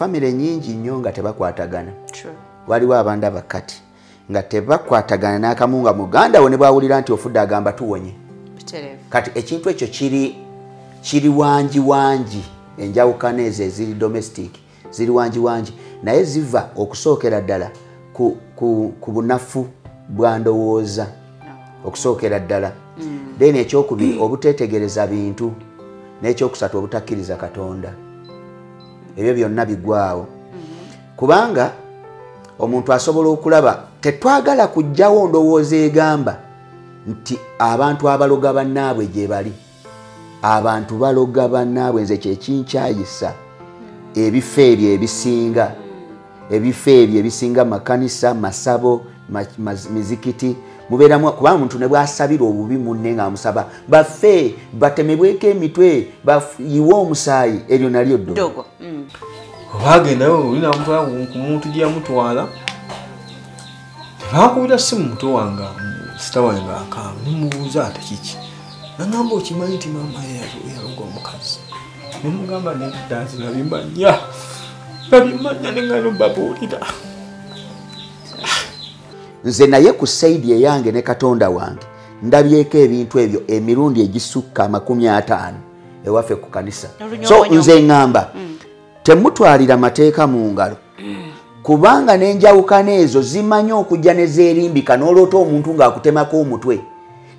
Famire nyingi nnyo nga tebakwatagana. Waliwo abandaba kati nga tebakwatagana n'akamu, nga muganda we ne bwawulira nti ofudde agamba tuwonye. Kati ekintu ekyo kiri wangi wangi, enjawukana ezo eziri domestic ziri wangi wangi, naye ziva okusookera ddala ku bunafu bwa ndowooza okusookera ddala. Then ekyokubiri, obuteetegereza bintu, n'ekyokusatu, obutakkiriza Katonda. Ebyo byonna bigwawo kubanga omuntu asobola okulaba. Tetwagala kujjawo ndowooza egamba nti abantu abaloga bannaabwe gye bali. Abantu baloga bannaabwe, nze kyekinkyayisa ebifo ebyo ebisinga, ebifo ebyo ebisinga, makanisa, masabo, mizikiti, mubeeramu, kubanga omuntu ne bwasabira obubi munne ng'amusaba baffe, batemebweko emitwe, bayiwe omusaayi, eryo nalyo ddogo. Obagendayo oli namutwala ku muntu gye yamutwala, tebakubira simu muto wange, sita wange akaaba. Nemubuuza ate kiki, nagamba okimanyi nti maama yaloga omukazi? Nemugamba nedda, nze nabimanya, nabimanya, nengano babuulira. Nze naye ku side eyange ne Katonda wange ndabyeko ebintu ebyo emirundi egisukka 50 ewaffe ku kanisa. So nze ŋŋamba temutwalira mateeka mu ngalo, kubanga n'enjawukana ezo zimanyi okujja ne zeerimbika, n'oloota omuntu ng'akutemako omutwe,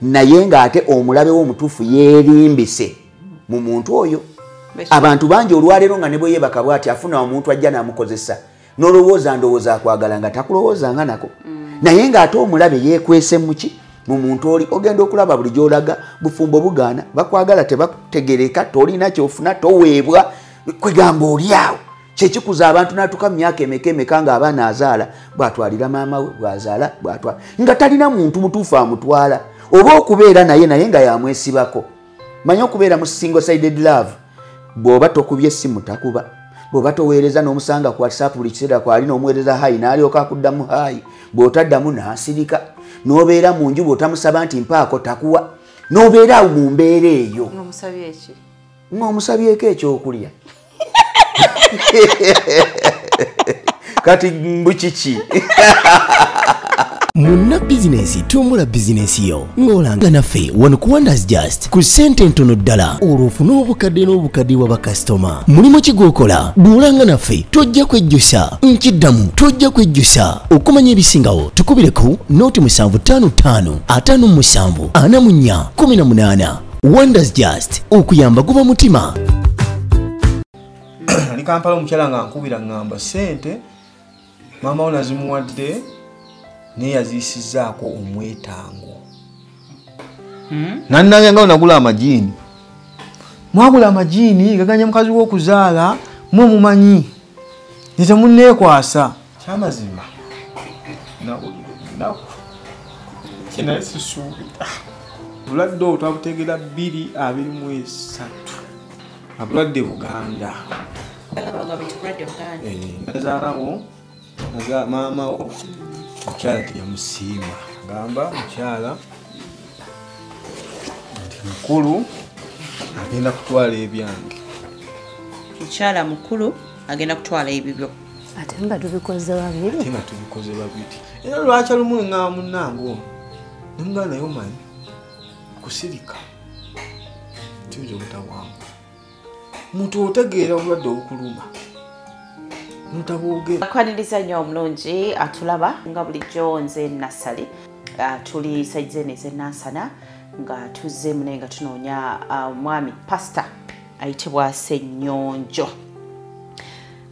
naye ng'ate omulabe w'omutuufu yeerimbise mu muntu oyo. Abantu bangi olwaleero nga ne bwe yeebaka bw'ati afuna omuntu ajja n'amukozesa, n'olowooza ndowooza akwagala nga takulowoozanga nako, naye ng'ate omulabe yeekwese muki mu muntu oli. Ogenda okulaba buli gy'olaga bufumbo bugaana, bakwagala tebakutegereka, tolina kyofuna, toweebwa, kwegamba oli awo. Kyekikuza abantu n'atuuka mu myaka emeka emeka ng'abaana azaala, bw'atwalira maama we, bw'azaala bw'atwala, nga talina muntu mutuufu amutwala oba okubeera naye, naye nga yamwesibako. Manye okubeera mu single sided love, bw'oba tokubye essimu takuba, bw'oba toweereza n'omusanga ku WhatsApp buli kiseera kwali n'omuweereza hi n'alyoka akuddamu hi, bw'otaddamu n'asirika, n'obeera mu nju bw'otamusaba nti mpaako takuwa, n'obeera awo mu mbeera eyo ng'omusabyeko ekyokulya. Kati mbukiki? Munna bizinensi, tumbula bizinensi yo ng'olanga naffe wano ku Wonders Just ku ssente ntono ddala, olwo ofune obukadde n'obukadde bwa bakasitoma. Mulimu ki gw'okola? Bw'olanga naffe tojja kwejjusa. Nkiddamu, tojja kwejjusa. Okumanya ebisingawo tukubireko 0755 57 44 18. Wonders Just, okuyamba guba mutima. Ali Kampala, omukyala nga nkubira ŋŋamba ssente maama wo nazimuwadde naye yaziisizzaako omwetango. Nannange nga nagula amajiini, mwagula amajiini gaganya mukazi w'okuzaala, mwe mumanyi nti temunneekwasa. Kyamazima nawulira ennaku kyenaye sisuubira. Obulwadde obwo twabutegeera 2023, obulwadde Buganda. Nazaalawo maama wo, omukyala teyamusiima, agamba mukyala nti mukulu agenda kutwala ebyange. Mukyala mukulu agenda kutwala ebibyo, ate nga tubikoze babiri, ate nga tubikoze babiri. Era lwaki lumu ŋŋamba munnange ono, nemugamba naye omanyi kusirika tuyinza obutawangu, muntu otegeera obulwadde obukuluma notabwogera. Akwaniriza nnyo omulungi atulaba nga bulijjo, nze Nassali. Tuli saizene ez'enansana nga tuzzeemu naye nga tunoonya omwami pasita ayitibwa Ssennyonjo.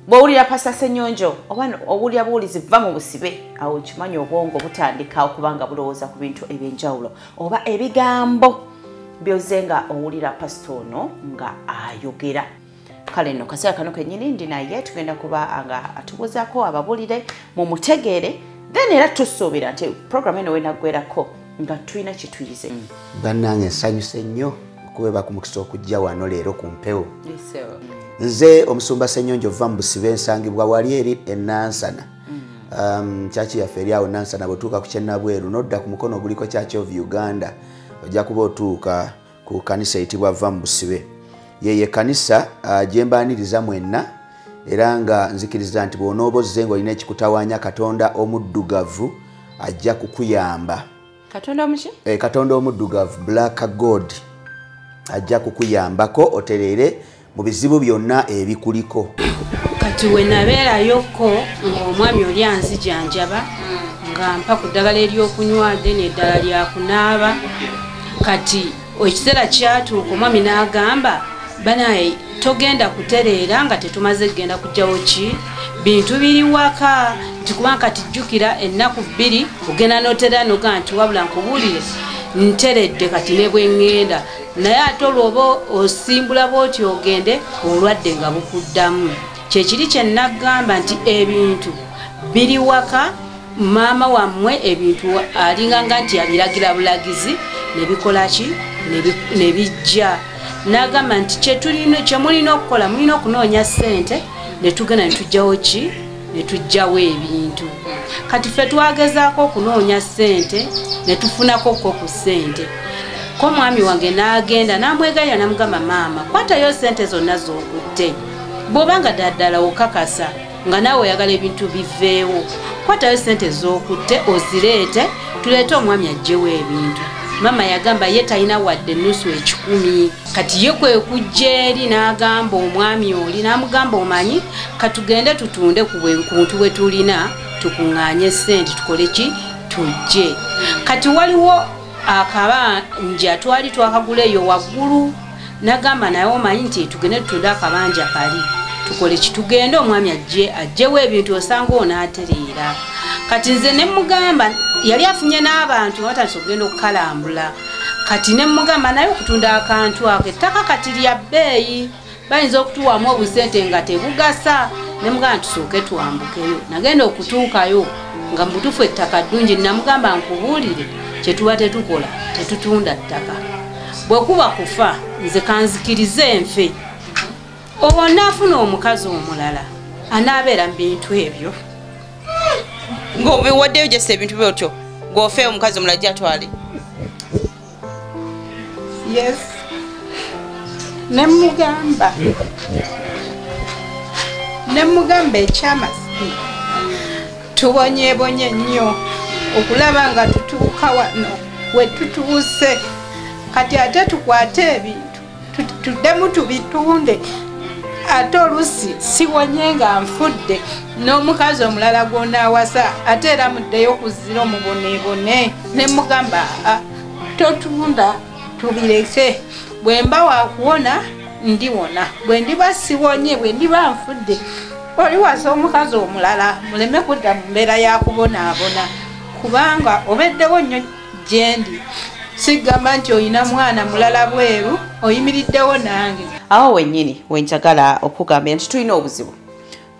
Bw'owulira Pasita Ssennyonjo oba owulira buwulizi va mu busibe, awo nkimanyi obwongo butandika okuba nga bulowooza ku bintu ebyenjawulo oba ebigambo byozze nga owulira pasita ono nga ayogera. Kale nno kaseera kano kennyini ndi naye, tugenda kuba nga atubuuzaako ababulire mumutegeere, then era tusuubira nti program eno wenaggwerako nga tulina kye tuyize. Bannange, nsanyuse nnyo okuweebwa ku mukisa okujja wano leero ku mpewo. Nze omusumba Ssennyonjo va mu busibe, nsangibwa wali eri enansana. Church yaffe eri awo Nansana, bw'otuuka ku Kyennabweru n'odda ku mukono oguliko Church of Uganda, ojja kuba otuuka ku kanisa eyitibwa Va mu Busibe. Yeye kanisa gye mbaaniriza mwenna. Era nga nzikiriza nti bw'onooba ozze ng'olina ekikutawaanya, Katonda omuddugavu ajja kukuyamba. Katonda omuki? Katonda omuddugavu, Black God, ajja kukuyambako otereere mu bizibu byonna ebikuliko. Kati we nabeerayokko ng'omwami oli anzijanjaba nga mpa ku ddagala ery'okunywa then eddala lyakunaaba. Kati ekiseera kyatuuka omwami n'agamba, banaye togenda kutereera nga tetumaze kugenda kuggyawo ki bintu biri waka, nti kubanga kati jjukira ennaku 2 ogenda n'otereera n'ogamba nti wabula nkubuulire nteredde kati ne bwe ŋŋenda, naye ate olwoba osimbula bw'oti ogende obulwadde nga bukuddamu. Kyekiri kye nagamba nti ebintu biri waka, maama wammwe ebintu alinganga nti yabiragira bulagizi ne bikola ki ne bijja. N'agamba nti kye mulina okukola, mulina okunoonya ssente ne tugenda ne tuggyawo ki ne tuggyawo ebintu. Kati ffe twagezaako okunoonya ssente ne tufunako ko ku ssente. Ko mwami wange n'agenda n'amwegayirira n'amugamba, maama kwatayo ssente zonna z'okutte, bw'obanga ddala okakasa nga naawe oyagala ebintu biveewo, kwatayo ssente z'okutte ozireete tuleete omwami aggyewo ebintu. Maama yagamba ye talina wadde nusu 1,000. Kati ye kwe kujja eri n'agamba omwami oli n'amugamba, omanyi katugende tutunde ku buntu bwe tulina tukuŋŋaanye ssente tukole ki tujje. Kati waliwo akabanja twali twakagula eyo waggulu, n'agamba naye omanyi nti tugende tutunde akabanja kali tukole ki tugende omwami aggyewo ebintu osanga onaatereera. Kati nze ne mugamba, yali afunye n'abantu nga batandise okugenda okukalambula. Kati ne mugamba naye okutunda akantu ako ettaka kati lya bbeeyi, bayinza okutuwamu obusente nga tebugasa. Ne mugamba tusooke twambukeyo. Nagenda okutuukayo nga mu butuufu ettaka ddungi, namugamba nkubuulire kye tuba tetukola tetutunda ttaka, bwe kuba kufa nze kanzikirize nfe, oba onaafuna omukazi omulala anaabeera mu bintu ebyo. Ng'obiwaddeyo gyese ebintu byotyo ng'ofe omukazi omulala gy'atwale. Yes, ne mugamba ekyamazima tubonyeebonye nnyo okulaba nga tutuuka wano we tutuuse. Kati ate tukwate ebintu tuddemu tubitunde, ate oluusi siwonye nga nfudde n'omukazi omulala gw'onaawasa ate era muddeyo kuzira omuboneebone. Ne mugamba totunda tubireke, bwe mba wakuwona ndiwona, bwe ndiba siwonye bwe ndiba nfudde oliwasa omukazi omulala muleme kudda mu mbeera ya kubonaabona, kubanga obeddewo nnyo gye ndi. Sigamba nti olina mwana mulala bweru oyimiriddewo nange. Awo wennyini wenjagala okugamba nti tulina obuzibu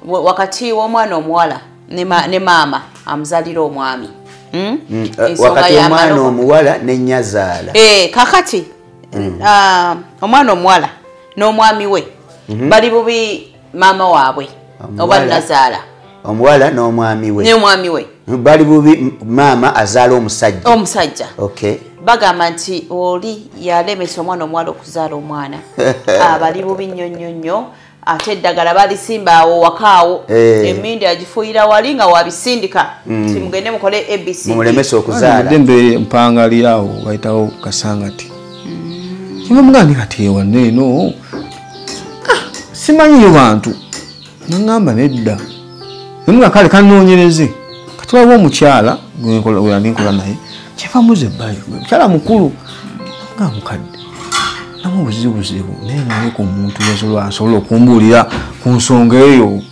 wakati w'omwana omuwala ne maama amuzaalira omwami. Wakati omwana omuwala ne nnyazaala. Kakati omwana omuwala n'omwami we bali bubi maama waabwe oba nnazaala. Omuwala n'omwami we. N'omwami we. Bali bubi maama azaala omusajja. Omusajja. Okay. Bagamba nti oli yalemesa omwana omuwala okuzaala omwana. Abali bubi nnyo nnyo nnyo, ate eddagala balisimba awo wakaawo. Emmindi agifuuyira wali nga wabisindika. Nti mugende mukole ABC. Mumulemese okuzaala. Dembe mpangalira awo bayitawo Kasangati. Kimwe mugandi kati ewanne eno. Simanyiyo bantu. Nangamba nedda. Nemuga kale kanoonyereze. Kati waliwo omukyala gwe nkola naye. Kyava muze ebbali. Mukyala mukulu nga mukadde. Namu obuzibuzibu naye naye ku muntu asobola okumbuulira ku nsonga eyo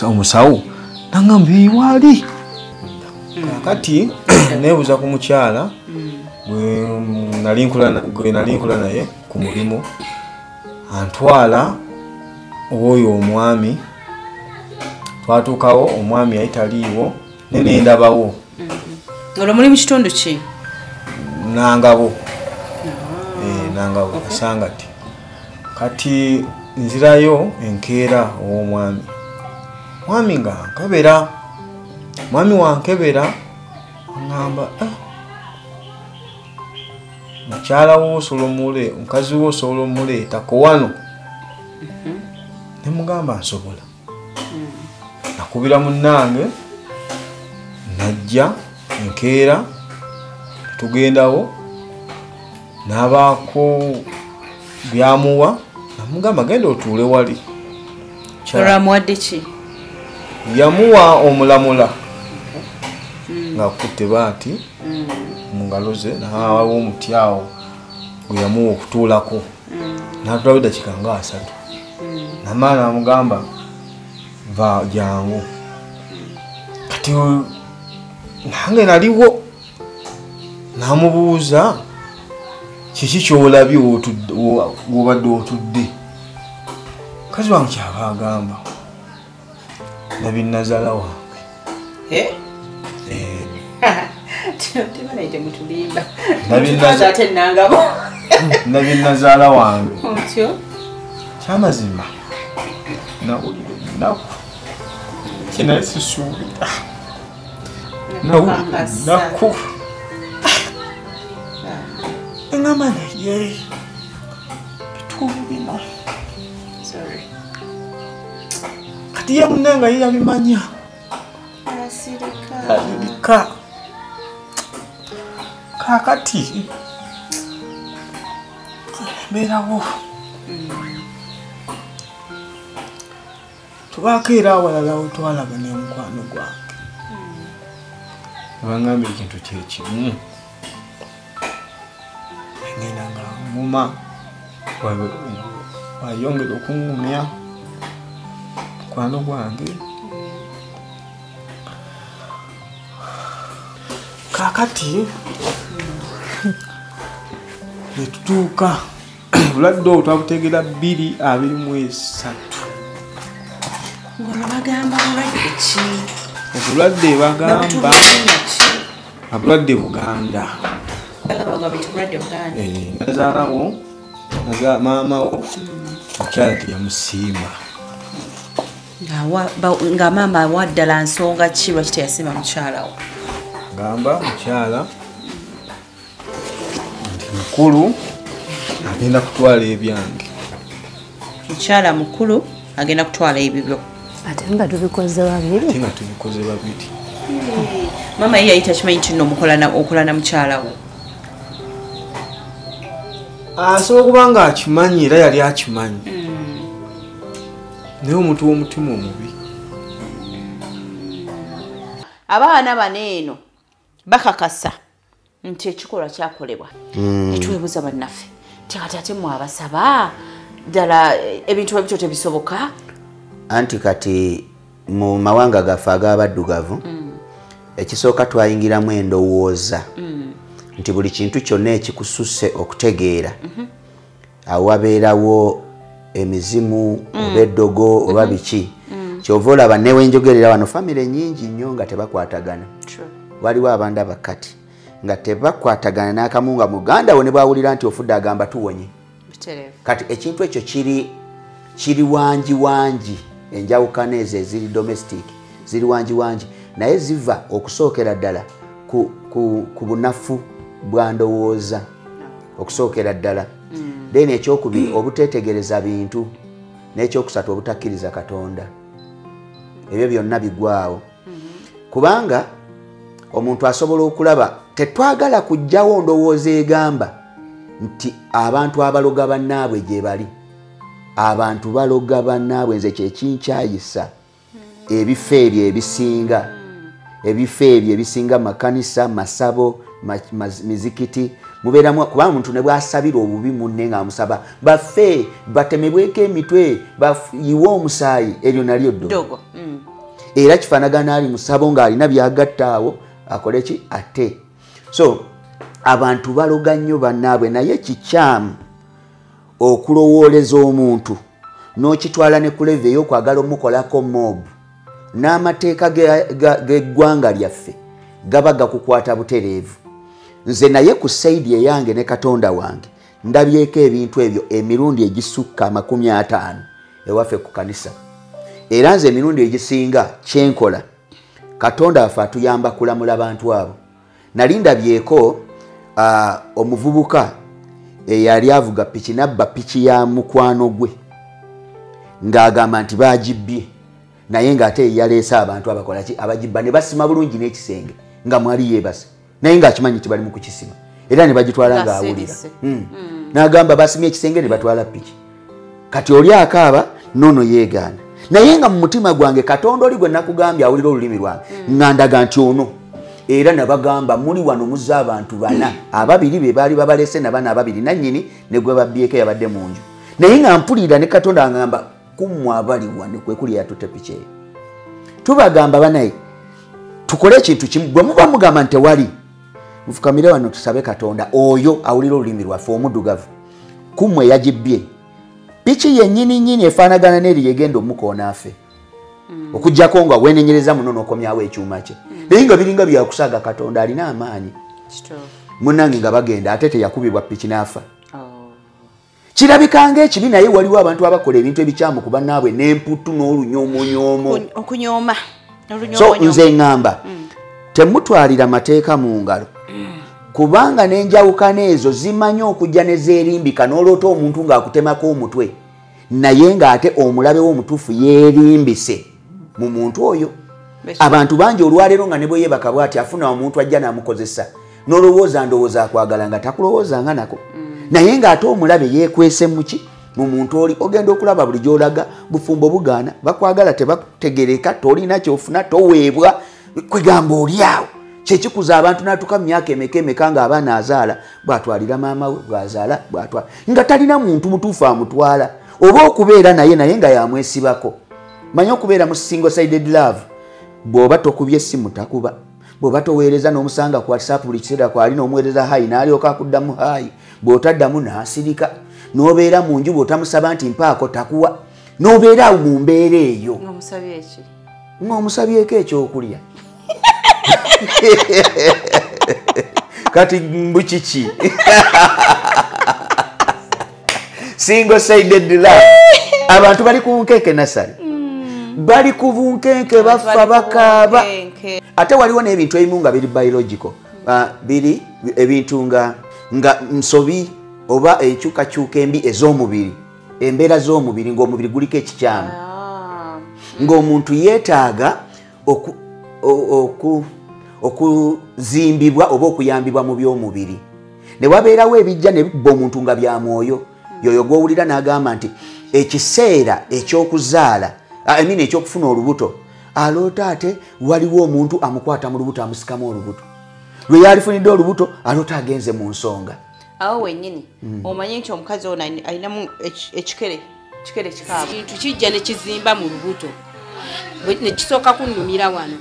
omusawo nangamba ewaali. Kaakati neebuuza ku mukyala gwe nali nkola naye ku mulimu, antwala oyo omwami. Twatuukawo omwami yali taliiwo ne nendabawo. Olwo muli mu kitundu ki? Nangabo. Nangabo Kasangati. Kati nzirayo enkeera ow'omwami. Mwami nga nkebera, mwami wankebera aŋŋamba, mukyala wo osobola omukazi wo osobola omuleetako wano. Ne Nemugamba nsobola. Nakubira munnange najja enkeera tugendawo n'abaako byamuwa namugamba genda otuule wali. Olwamuwadde ki? Yamuwa omulamula ng'akutte baati mu ngalo ze n'awawo omuti awo gwe yamuwa okutuulako n'atulawo eddakiika nga 3 namala n'amugamba va jangu. Kati nange naliwo n'amubuuza kiki ky'olabye w'obadde otudde. Mukazi wange kyava agamba ndabye nnazaala wange. Ndabye nnazaala wange. Kyamazima nawulira ennaku kye sisuubira. Nawulira ennaku. Ngamba naye bituufu bino. Kati ye munnange ye yabimanya. Asirika. Kaakati mbeerawo. Tubaako era awalala we twalaba ne mukwano gwange. Bangamba ekintu kye kimu. Ngenda nga nguma wayongera okuŋŋumya mukwano gwange. Kaakati ne tutuuka obulwadde obwo twabutegeera 2023. Ng'olwo bagamba bulwadde ki? Obulwadde bagamba obulwadde Buganda. Nazaalawo maama wo omukyala teyamusiima. Nga maama awa ddala nsonga ki lwaki teyasiima mukyala wo? Gamba mukyala nti mukulu agenda kutwala ebyange. Mukyala mukulu agenda kutwala ebibyo. Ate nga tubikoze babiri. Ate nga tubikoze babiri. Maama ye yali takimanyi nti nno okola na mukyala wo. Asobola okuba nga akimanyi era yali akimanyi. Naye omuntu w'omutima omubi. Abaana bano eno bakakasa nti ekikolwa kyakolebwa. Netwebuuza bannaffe nti kati ate mmwe abasaba ddala ebintu ebityo tebisoboka? Anti kati mu mawanga gaffe ag'abaddugavu ekisooka twayingiramu endowooza nti buli kintu kyonna ekikususse okutegeera awo wabeerawo emizimu oba eddogo oba biki. Kyova olaba newenjogerera wano famire nnyingi nnyo nga tebakwatagana. Waliwo abanda bakati nga tebakwatagana n'akamu nga muganda wo ne bwawulira nti ofudde agamba tuwonye. Kati ekintu ekyo kiri wangi wangi, enjawukana ezo eziri domestic ziri wangi wangi, naye ziva okusookera ddala ku bunafu bwa ndowooza okusookera ddala. Then ekyokubiri obuteetegereza bintu, n'ekyokusatu obutakkiriza Katonda. Ebyo byonna bigwawo. Kubanga omuntu asobola okulaba tetwagala kuggyawo ndowooza egamba nti abantu abaloga bannaabwe gye bali. Abantu baloga bannaabwe, nze kye kinkyayisa ebifo ebyo ebisinga. Ebifo ebyo ebisinga makanisa, masabo, mizikiti mubeeramu, kubanga omuntu ne bw'asabira obubi munne ng'amusaba bafe batemebweko emitwe bayiwe omusaayi, eryo nalyo ddogo. Era kifaanagana ali musabo ng'alina by'agatta awo akole ki ate. So abantu baloga nnyo bannaabwe, naye kikyamu okulowooleza omuntu n'okitwala ne ku level ey'okwagala omukolako mob. N'amateeka g'eggwanga lyaffe gaba gakukwata butereevu. Nze naye ku saidi eyange ne Katonda wange ndabyeko ebintu ebyo emirundi egisukka 50 ewaffe ku kanisa. Era nze emirundi egisinga kyenkola Katonda waffe atuyamba kulamula bantu abo. Nali ndabyeko omuvubuka eyali avuga piki n'abba piki ya mukwano gwe Ng'agamba nti bagibbye, naye ng'ate yaleese abantu abakola ki, abagibba ne basima bulungi n'ekisenge nga mwali yeebase, naye ng'akimanyi nti bali mu kukisima era ne bagitwala ng'awulira. N'agamba basimye ekisenge ne batwala piki. Kati oli akaaba nono yeegaana, naye nga mu mutima gwange Katonda oli gwe nakugambye awulira olulimi lwange nga ndaga nti ono. Era nabagamba muli wano muzza abantu bana, ababiri be baali babalese na bana ababiri nannyini ne gwe babbyeko yabadde mu nju, naye nga mpulira ne Katonda angamba kummwe abali wano kwe kuli yatutte piki eyo. Tubagamba banaye tukole ekintu kimu, bwe muba mugamba nti tewali, mufukamire wano tusabe Katonda oyo awulira olulimi lwaffe omuddugavu kummwe yagibbye. Piki yennyini nnyini efaanagana n'eri yegenda omukoona afe, okuggyako nga weenenyereza muno n'okomyawo ekyuma kye, naye nga biringa byakusaaga. Katonda alina amaanyi. Munnange nga bagenda ate teyakubibwa piki n'afa. Kirabika ng'ekibi, naye waliwo abantu abakola ebintu ebikyamu ku bannaabwe n'emputu n'olunyomonyoomo, okunyooma. So nze ŋŋamba temutwalira mateeka mu ngalo, kubanga n'enjawukana ezo zimanyi okujja ne zeerimbika n'oloota omuntu ng'akutemako omutwe, naye ng'ate omulabe w'omutuufu yeerimbise mu muntu oyo. Abantu bangi olwaleero nga ne bwe yeebaka bw'ati afuna omuntu ajja n'amukozesa, n'olowooza ndowooza akwagala nga takulowoozanga nako, naye ng'ate omulabe yeekwese muki mu muntu oli. Ogenda okulaba buli gy'olaga bufumbo bugaana, bakwagala tebakutegereka, tolina ky'ofuna, toweebwa, kwegamba oli awo. Kyekikuza abantu n'atuuka mu myaka emeka emeka ng'abaana azaala, bw'atwalira maama we, bw'azaala bw'atwala, nga talina muntu mutuufu amutwala oba okubeera naye, naye nga yamwesibako. Manye okubeera mu single sided love, bw'oba tokubye essimu takuba, bw'oba toweereza n'omusanga ku WhatsApp buli kiseera kwali n'omuweereza hayi n'alyoka akuddamu hayi, bw'otaddamu n'asirika, n'obeera mu nju bw'otamusaba nti mpaako takuwa, n'obeera awo mu mbeera eyo ng'omusabyeko ekyokulya. Kati mbu kiki? Single sided love. Abantu bali ku bunkenke Nasali, bali ku bunkenke, bafa bakaaba. Ate waliwo n'ebintu ebimu nga biri biological, biri ebintu nga nsobi oba enkyukakyuka embi ez'omubiri, embeera z'omubiri ng'omubiri guliko ekikyamu, ng'omuntu yeetaaga okuzimbibwa oba okuyambibwa mu by'omubiri. Ne wabeerawo ebijja ne bibba omuntu nga bya mwoyo. Yoyo gw'owulira n'agamba nti ekiseera ekyokuzaala, I mean ekyokufuna olubuto, aloota ate waliwo omuntu amukwata mu lubuto amusikamu olubuto, lwe yalifunidde olubuto aloota agenze mu nsonga. Awo wennyini omanyi nti omukazi ono alinamu ekikere, kikere kikaaba, kintu kijja ne kizimba mu lubuto, ne kisooka kunnumira wano,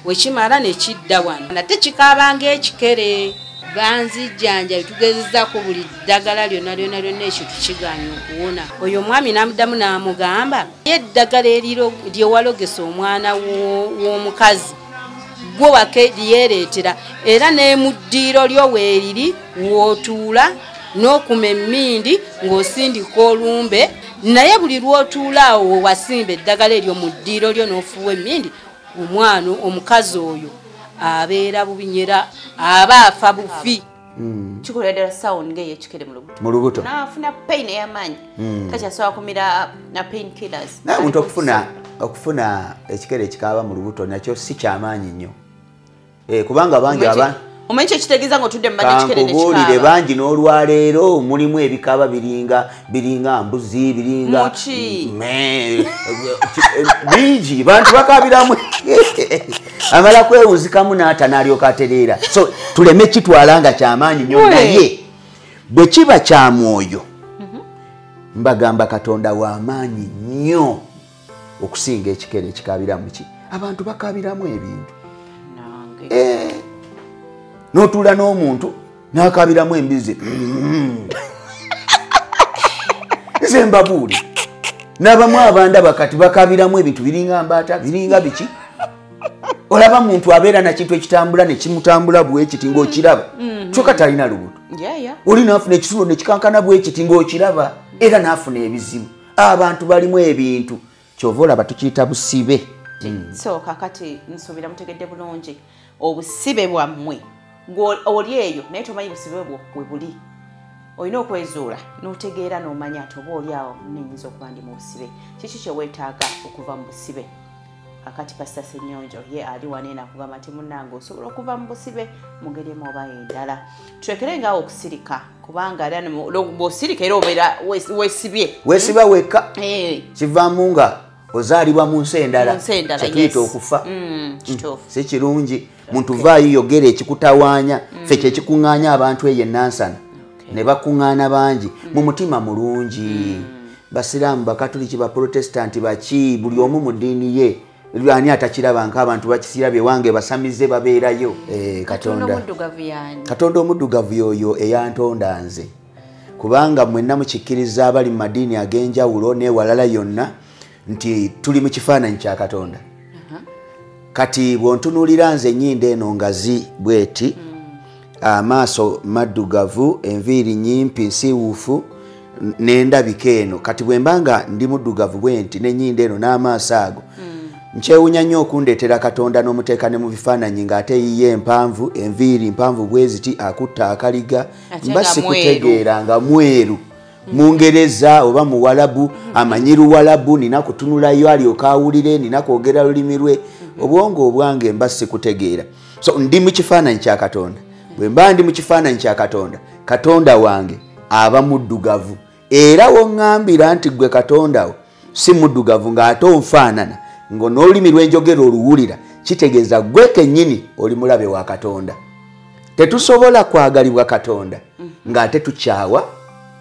wekimala ne kidda wano, nate kikaaba ng'ekikere. Banzijjanja tugezezaako buli ddagala lyonna lyonna lyonna, ekintu kigaanye okuwona. Oyo omwami n'amuddamu n'amugamba, ye eddagala eriro lye walogesa omwana w'omukazi gwe wake lyereetera, era ne mu ddiiro lyo weeriri w'otuula n'okuma emmindi ng'osindika olumbe, naye buli lw'otuula awo we wasimba eddagala eryo mu ddiiro lyo n'ofuuwa emmindi, omwana omukazi oyo abeera bubinyera, aba afa bufi. Kikolera ddala sound ng'ey'ekikere mu lubuto. Mu lubuto. N'afuna pain ey'amaanyi, takyasobola kumira na pain killers. Naye omuntu okufuna ekikere ekikaaba mu lubuto nakyo si kyamaanyi nnyo, kubanga bangi omanyi kyekitegeeza ng'otudde mu mbadde ekikere n'ekikaaba. Bangi n'olwaleero mulimu ebikaaba biringa mbuzi, biringa bingi, bantu bakaabiramu amala kwewuzikamu n'ata n'alyoka atereera. So tuleme kitwala nga kyamaanyi nnyo, naye bwe kiba kya mwoyo mbagamba Katonda w'amaanyi nnyo okusinga ekikere ekikaabiramu ki. Abantu bakaabiramu ebintu, n'otuula n'omuntu n'akaabiramu embizi. Nze mbabuuli n'abamu abandaba kati bakaabiramu ebintu biringa mbaata, biringa biki. Olaba muntu abeera na kintu ekitambula ne kimutambula bwe kiti ng'okiraba, kyokka talina lubuto. Oli n'afuna ekisulo ne kikankana bwe kiti ng'okiraba, era n'afuna ebizibu. Abantu balimu ebintu, kyova olaba tukiyita busibe. So kakati nsuubira mutegedde bulungi obusibe bwammwe. Oli eyo naye tomanyi busibe bwo we buli. Olina okwezuula n'otegeera n'omanya nti oba oli awo nnenyinza okuba ndi mu busibe. Kiki kye weetaaga okuva mu busibe? Akati Pastor Ssenyonjo ye ali wano akugamba nti munnange osobola okuva mu busibe mu ngeri emu oba endala. Tulekere ngaawo okusirika, kubanga era bw'osirika era obeera weesibye. Weesiba wekka. Kivaamu nga ozaalibwa mu nsi endala, kyetuyita okufa. Si kirungi. Muntu vaayo yogera ekikutawaanya, ffe kye kikuŋŋaanya abantu eyo e Nansana. Ne bakuŋŋaana bangi mu mutima mulungi. Basiraamu, Bakatuliki, Baprotestanti, baki, buli omu mu ddiini ye. Ani atakiraba nk'abantu bakisirabye wange basamize babeerayo. Katonda omuddugavu y'oyo eyantonda nze. Kubanga mwenna mukikkiriza abali mu madiini ag'enjawulo n'ewalala yonna nti tuli mu kifaananyi kya Katonda. Kati bw'ontunuulira nze ennyindo eno ngazi bweti, amaaso maddugavu, enviiri nnyimpi, nsiiwuufu, n'endabika eno. Kati bwe mba nga ndi muddugavu bwe nti n'ennyindo eno n'amaaso ago, nkyewuunya nnyo okundeetera Katonda n'omuteeka ne mu bifaananyi ng'ate yiye empanvu, enviiri mpanvu bwe ziti, akutta akaliga, mba sikutegeera nga mweru. Mungereza oba muwalabu, amanyi luwalabu, nina kutunulayo alyoke awulire, nina kwogera lulimi lwe. Obwongo obwange mba sikutegeera. So ndi mu kifaananyi kya Katonda. Bwe mba ndi mu kifaananyi kya Katonda, Katonda wange aba muddugavu. Era w'oŋŋambira nti ggwe Katonda wo si muddugavu ng'ate onfaanana, ngo n'olulimi lw'enjogera oluwulira, kitegeeza ggwe kennyini oli mulabe wa Katonda. Tetusobola kwagalibwa Katonda ng'ate tukyawa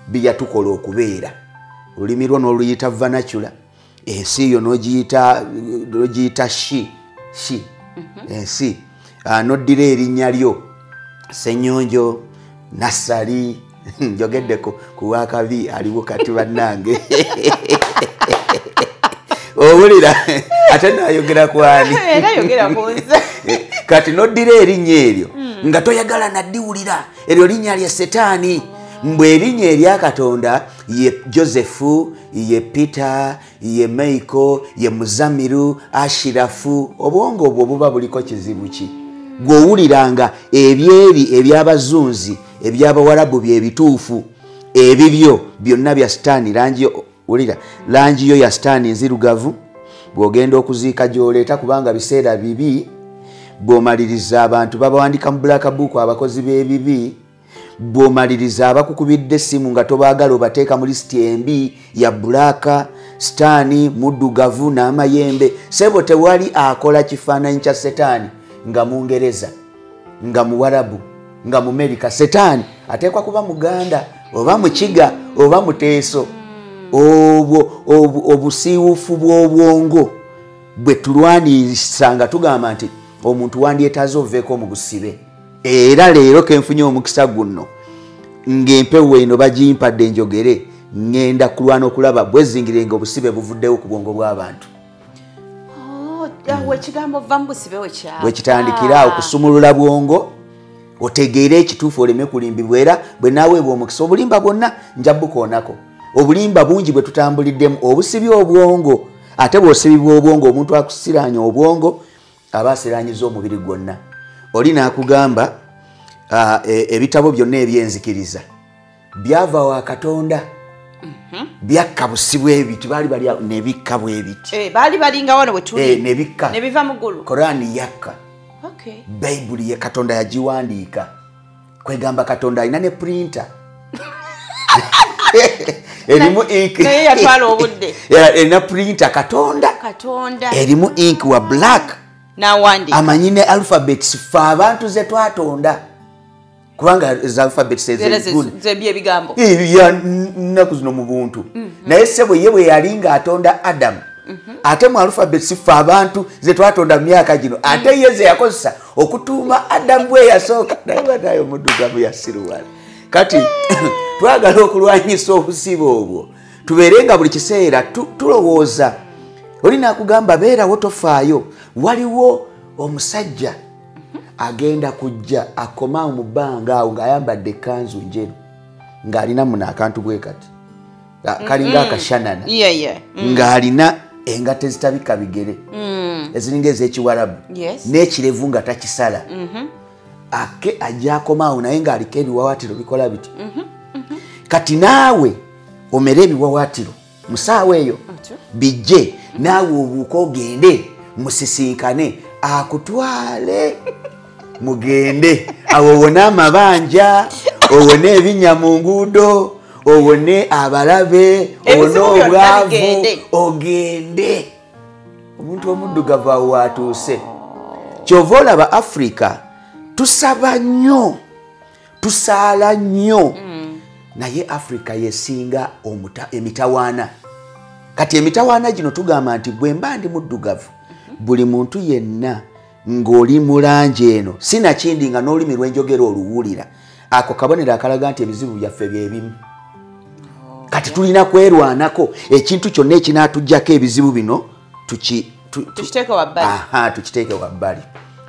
bye yatukola okubeera. Olulimi lwo n'oluyita vernacular, ensi yo n'ogiyita shi ensi, n'oddira erinnya lyo Ssenyonjo, Nassali, njogeddeko ku wakabi aliwo kati bannange. Owulira ate nayogera kwani? Era yogera ku nze. Kati n'oddira erinnya eryo nga toyagala naddiwulira, eryo linnya lya Setaani. Mbwe erinnya erya Katonda ye Josefu, ye Peter, ye Meiko, ye Muzamiru, Ashirafu. Obwongo obwo buba buliko kizibu ki? Gw'owuliranga ebyeri eby'abazunzi, eby'abawarabu bye bituufu, ebibyo byonna bya Sitaani. Langi yo, wulira, langi yo ya Sitaani nzirugavu. Bw'ogenda okuziika gy'oleeta, kubanga biseera bibi. Bw'omaliriza abantu babawandika mu black book abakozi b'ebibi. Bw'omaliriza abakukubidde essimu nga tobaagala obateeka mu lisiti embi ya black, Sitaani muddugavu n'amayembe. Sebo tewali akola kifaananyi kya Setaani nga Mungereza, nga Muwarabu, nga Mumerika. Setaani ateekwa kuba Muganda oba Mukiga oba Muteeso. Obwo obusiiwuufu bw'obwongo bwe tulwanirisa nga tugamba nti omuntu wandyetaaze oveeko mu busibe. Era leero ke nfunye omukisa guno ng'empewo eno bagimpadde njogere, ŋŋenda kulwana okulaba bwezingirenga obusibe buvuddewo ku bwongo bw'abantu. Ekigambo va mu busibe bwe kitandikira okusumulula bwongo, otegeere ekituufu oleme kulimbibwa. Era bwe naaweebwa omukisa obulimba bwonna nja bukoonako. Obulimba bungi bwe tutambuliddemu obusibye obwongo. Ate bw'osibibwa obwongo, omuntu akusiraanya obwongo aba asiraanyiza omubiri gwonna. Oli n'akugamba ebitabo byonna ebyenzikiriza byava wa Katonda, byakka busibwa ebiti, baali bali ne bikka bwe biti. Baali balinga wano we tuli. Ne bikka. Ne biva mu ggulu. Korani yakka. Bayibuli ye Katonda yagiwandiika. Kwegamba Katonda alina ne printer. Erimu ink. Naye yatwala obudde. Erina printer Katonda. Katonda. Erimu ink wa black. N'awandiika. Amanyi ne alphabets ffe abantu ze twatonda. Kubanga za alphabets ebigambo. Ya nnaku zino mu buntu. Naye ssebo ye bwe yali ng'atonda Adamu, ate mu alphabets ffe abantu ze twatonda mu myaka gino, ate ye ze yakozesa okutuuma Adamu bwe yasooka. Naye banaye omuddugavu yasiruwala. Kati twagala okulwanyisa obusibe obwo, tubeere nga buli kiseera tulowooza. Oli n'akugamba beerawo tofaayo. Waliwo omusajja agenda kujja akomaawo mu bbanga awo ng'ayambadde ekkanzu njeru, ng'alina muno akantu bwe kati kalinga akashanana, ng'alina engatto ezitabika bigere eziringa ez'ekiwarabu, n'ekirevu nga takisala. Ake ajja akomaawo naye ng'aliko ebiwawaatiro bikola biti. Kati naawe omere ebiwawaatiro musaawa eyo bijje, naawe obuuka ogende musisinkane akutwale mugende awo owone amabanja, owone ebinnya mu nguudo, owone abalabe, owone obwavu, ogende. Omuntu omuddugavu awo watuuse. Kyova olaba Africa tusaba nnyo, tusaala nnyo, naye Africa yesinga emitawaana. Kati emitawaana gino tugamba nti bwe mba ndi muddugavu, buli muntu yenna ng'oli mu langi eno sinakindi nga n'olulimi lw'enjogera oluwulira, ako kabonero akalaga nti ebizibu byaffe bye bimu. Kati tulina kwerwanako ekintu kyonna ekinaatuggyako ebizibu bino tukiteeke wabbali. Aha, tukiteeke wabbali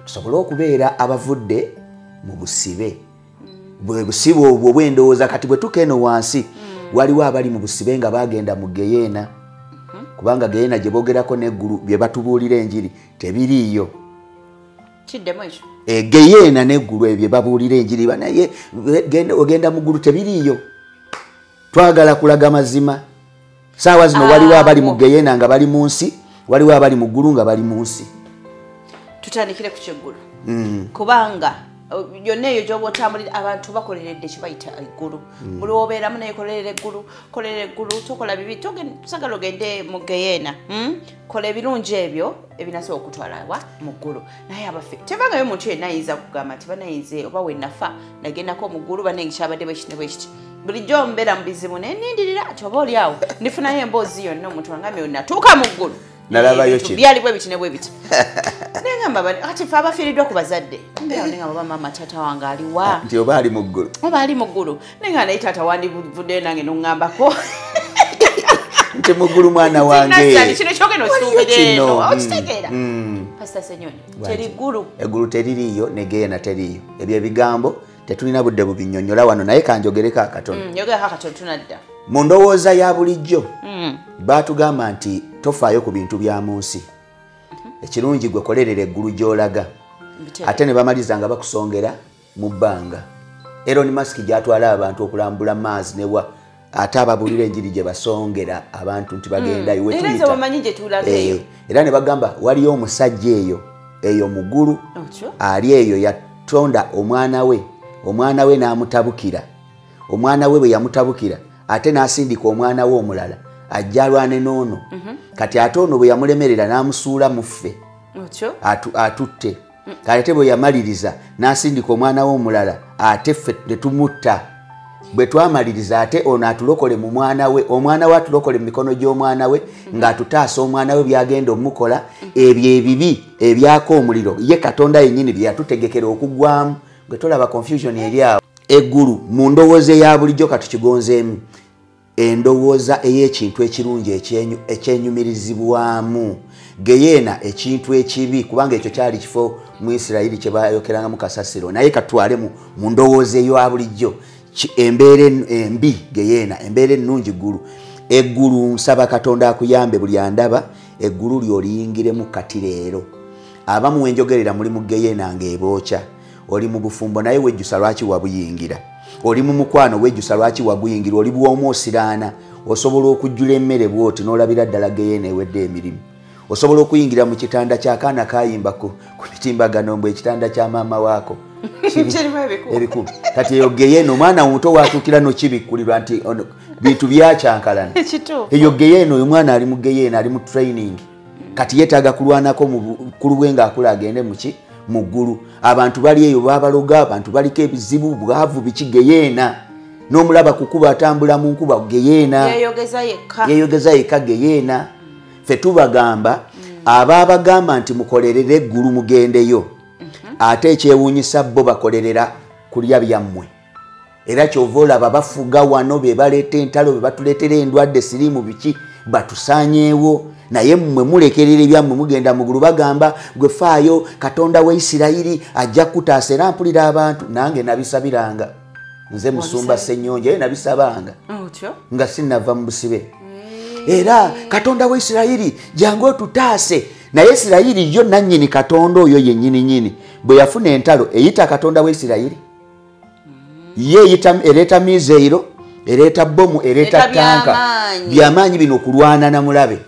tusobole okubeera abavudde mu busibe. Bwe busibe obwo bwendowooza. Kati bwe tuka eno wansi, waliwo abali mu busibe nga bagenda mu geyeena, kubanga geyeena gye boogerako n'eggulu bye batubuulira enjiri tebiriiyo. Kiddemu ekyo. Geyeena n'eggulu ebyo bye babuulira enjiri, naye ogenda mu ggulu tebiriiyo. Twagala kulaga mazima. Saawa zino waliwo abali mu geyeena nga bali mu nsi, waliwo abali mu ggulu nga bali mu nsi. Tutandikire ku kyeggulu, kubanga yonna eyo gy'oba otambulira abantu bakoleredde kibayita eggulu. Buli wobeeramu naye kolerera eggulu, kolerera eggulu, tokola bibi, tosagala ogende mu geyeena, Kola ebirungi ebyo ebinasobola okutwala wa mu ggulu. Naye abaffe tevangayo omuntu yenna ayinza kugamba nti banayinze oba wenafa nagendako mu ggulu, banange kyabadde bwe kiti ne bwe kiti. Bulijjo mbeera mu bizibu naye nindirira nti oba oli awo ndifunayo emboozi yonna omuntu angambye natuuka mu ggulu, nalabayo kino, byali bwe biti ne bwe biti. Nengamba kati ffe abafiiriddwa ku bazadde, mbeera nengamba oba maama taata wange aliwa, nti oba ali mu ggulu, oba ali mu ggulu. Nenga naye taata wandivuddeyo nange noŋŋambako nti mu ggulu mwana wange kino kyogenda osuubira eno, okitegeera. Pastor Ssenyonyi, teri ggulu? Eggulu teririiyo ne geyeena teriiyo. Ebyo ebigambo tetulina budde bubinnyonnyola wano, naye kanjogereko akatono. Yogerako akatono, tunadda. Mu ndowooza ya bulijjo baatugamba nti tofaayo ku bintu bya mu nsi, ekirungi gwe kolerera eggulu gy'olaga. Ate ne bamaliriza nga bakusongera mu bbanga. Elon Musk gy'atwala abantu okulambula Mars newa, ate ababuulira enjiri gye basongera abantu nti bagendayo. Era ne bagamba waliyo omusajja eyo eyo mu ggulu ali eyo yatonda omwana we, omwana we n'amutabukira, omwana we bwe yamutabukira ate n'asindika omwana we omulala ajja alwane n'ono. Kati ate ono bwe yamulemerera n'amusuula mu ffe atutte. Kati ate bwe yamaliriza n'asindika omwana we omulala ate ffe ne tumutta. Bwe twamaliriza ate ono atulokole mu mwana we, omwana we atulokole mu mikono gy'omwana we, ng'atutaasa omwana we byagenda omukola ebyo ebibi ebyaka omuliro ye Katonda yennyini bye yatutegekera okuggwamu. Gwe tolaba confusion eri awo? Eggulu mu ndowooza eya bulijjo katukigonzeemu endowooza ey'ekintu ekirungi ekyenyumirizibwamu, geyeena ekintu ekibi, kubanga ekyo kyali kifo mu Isirayiri kye bayokerangamu kasasiro. Naye katwale mu ndowooza eya bulijjo embeera embi geyeena, embeera ennungi ggulu. Eggulu nsaba Katonda akuyambe buli andaba eggulu ly'oliyingiremu kati leero. Abamu wenjogerera muli mu geyeena ng'ebookya. Oli mu bufumbo naye wejjusa lwaki wabuyingira, oli mu mukwano wejjusa lwaki waguyingira, oli bw'omu osiraana osobola okujjula emmere bw'oti n'olabira ddala geyeena ewedde emirimu. Osobola okuyingira mu kitanda ky'akaana kayimba ku mitimbagano mbu ekitanda kya maama waako ebikulu. Kati eyo geyeena omwana omuto watuukira nokibikkulirwa nti bintu byakyankalana. Eyo geyeena, oyo mwana ali mu geyeena, ali mu training. Kati yeetaaga kulwanako mu bukulu bwe ng'akula agende muki mu ggulu. Abantu bali eyo babaloga, abantu baliko ebizibu, bwavu, biki, geyeena. N'omulaba kukuba atambula mu nkuba, geyeena. Yeeyogeza yekka, geyeena. Ffe tubagamba abaabagamba nti mukolerere eggulu mugendeyo, ate ekyewuunyisa bo bakolerera kulya byammwe. Era kyova olaba bafuga wano, be baleeta entalo, be batuleetera endwadde, siriimu biki, batusaanyeewo. Naye mmwe mulekerera ebyammwe mugenda mu ggulu. Bagamba gwe faayo, Katonda wa Isirayiri ajja kutaasa. Era mpulira abantu, nange nabisabiranga nze musumba Ssenyonjo, ye nabisabanga nga sinnava mu busibe. Era Katonda wa Isirayiri jangu otutaase. Naye Isirayiri yo nannyini Katonda oyo yennyini nnyini bwe yafuna entalo eyita Katonda wa Isirayiri, ye ereeta mizeiro, Ereeta bomu, ereeta tanka. Byamaanyi bino okulwana na mulabe.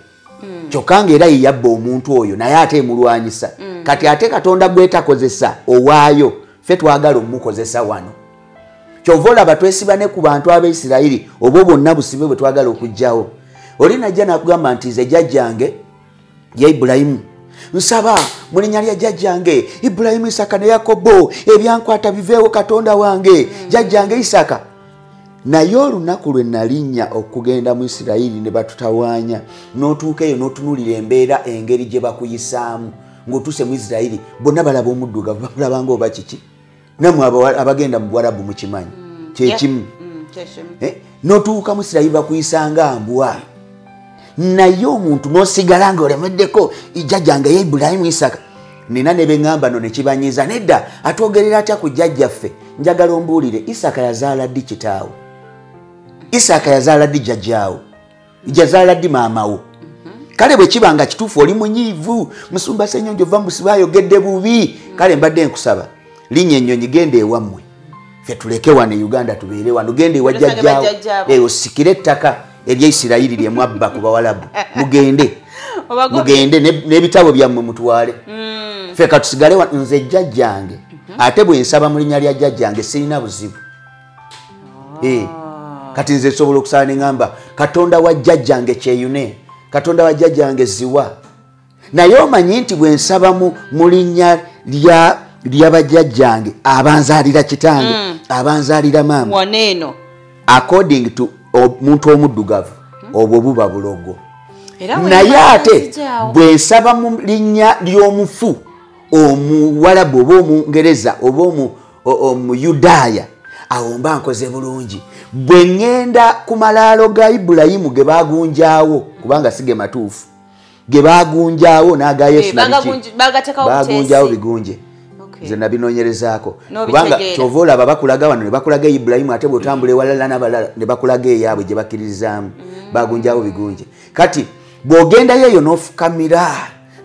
Kyokka ng'era ye yabba omuntu oyo naye ate emulwanyisa. Kati ate Katonda gwetakozesa owaayo ffe twagala omukozesa wano. Kyova olaba twesiba ne ku bantu ab'Isirayiri obwo bwonna busibe bwe twagala okuggyawo. Oli najja n'akugamba nti nze jjajjange ya Ibulayimu, nsaba mu linnya lya jjajjange Ibulayimu, Isaka ne Yakobo, ebyankwata biveewo Katonda wange, jjajjange Isaka. Naye olunaku lwe nalinnya okugenda mu Isirayiri ne batutawaanya, n'otuuka eyo n'otunuulira embeera engeri gye bakuyisaamu ng'otuuse mu Isirayiri, bonna balaba omuddugavu, bamulaba ng'oba kiki. Nammwe abagenda mu Buwarabu mukimanyi kyekimu. N'otuuka mu Isirayiri bakuyisanga mbwa, naye omuntu n'osigala ng'olemeddeko jjajjange ye Ibulayimu, Isaka. Nina ne beŋŋamba no ne kibanyiiza, nedda atwogerera atya ku jjajjaffe? Njagala ombuulire, Isaka yazaala ddi kitaawo? Isaka yazaala ddi jjajjaawo? Yazaala ddi maamawo? Kale bwe kiba nga kituufu oli munyiivu, musumba Ssenyonjo va mu busibe ayogedde bubi, kale mbadde nkusaba linnya ennyonyi genda ewammwe, ffe tuleke wano e Uganda tubeere wano, genda ewa jjajjaawo osikire ettaka erya Isirayiri lye mwabba ku Bawalabu, mugende mugende n'ebitabo byammwe mutwale, ffe katusigale wano. Nze jjajjange ate bwe nsaba mu linnya lya jjajjange sirina buzibu. Kati nze nsobola okusaba ne ŋŋamba Katonda wa jjajjange Kyeyune, Katonda wa jjajjange Ziwa. Naye omanyi nti bwe nsaba mu linnya lya bajjajjange abanzaalira kitange, abanzaalira maama, according to omuntu omuddugavu, obwo buba bulogo. Naye ate bwe nsaba mu linnya ly'omufu omuwalabu oba omungereza oba omuyudaaya, awo mba nkoze bulungi. Bwe ŋŋenda ku malaalo ga Ibulayimu ge baagunjaawo, kubanga si ge matuufu, ge baagunjaawo n'aga Yesu baagunjaawo bigunje. Nze nabinoonyerezaako, kubanga kyova olaba bakulaga wano ne bakulaga Ibulayimu, ate bw'otambula ewalala n'abalala ne bakulaga eyaabwe gye bakkiririzaamu, baagunjaawo bigunje. Kati bw'ogendayo eyo n'ofukamira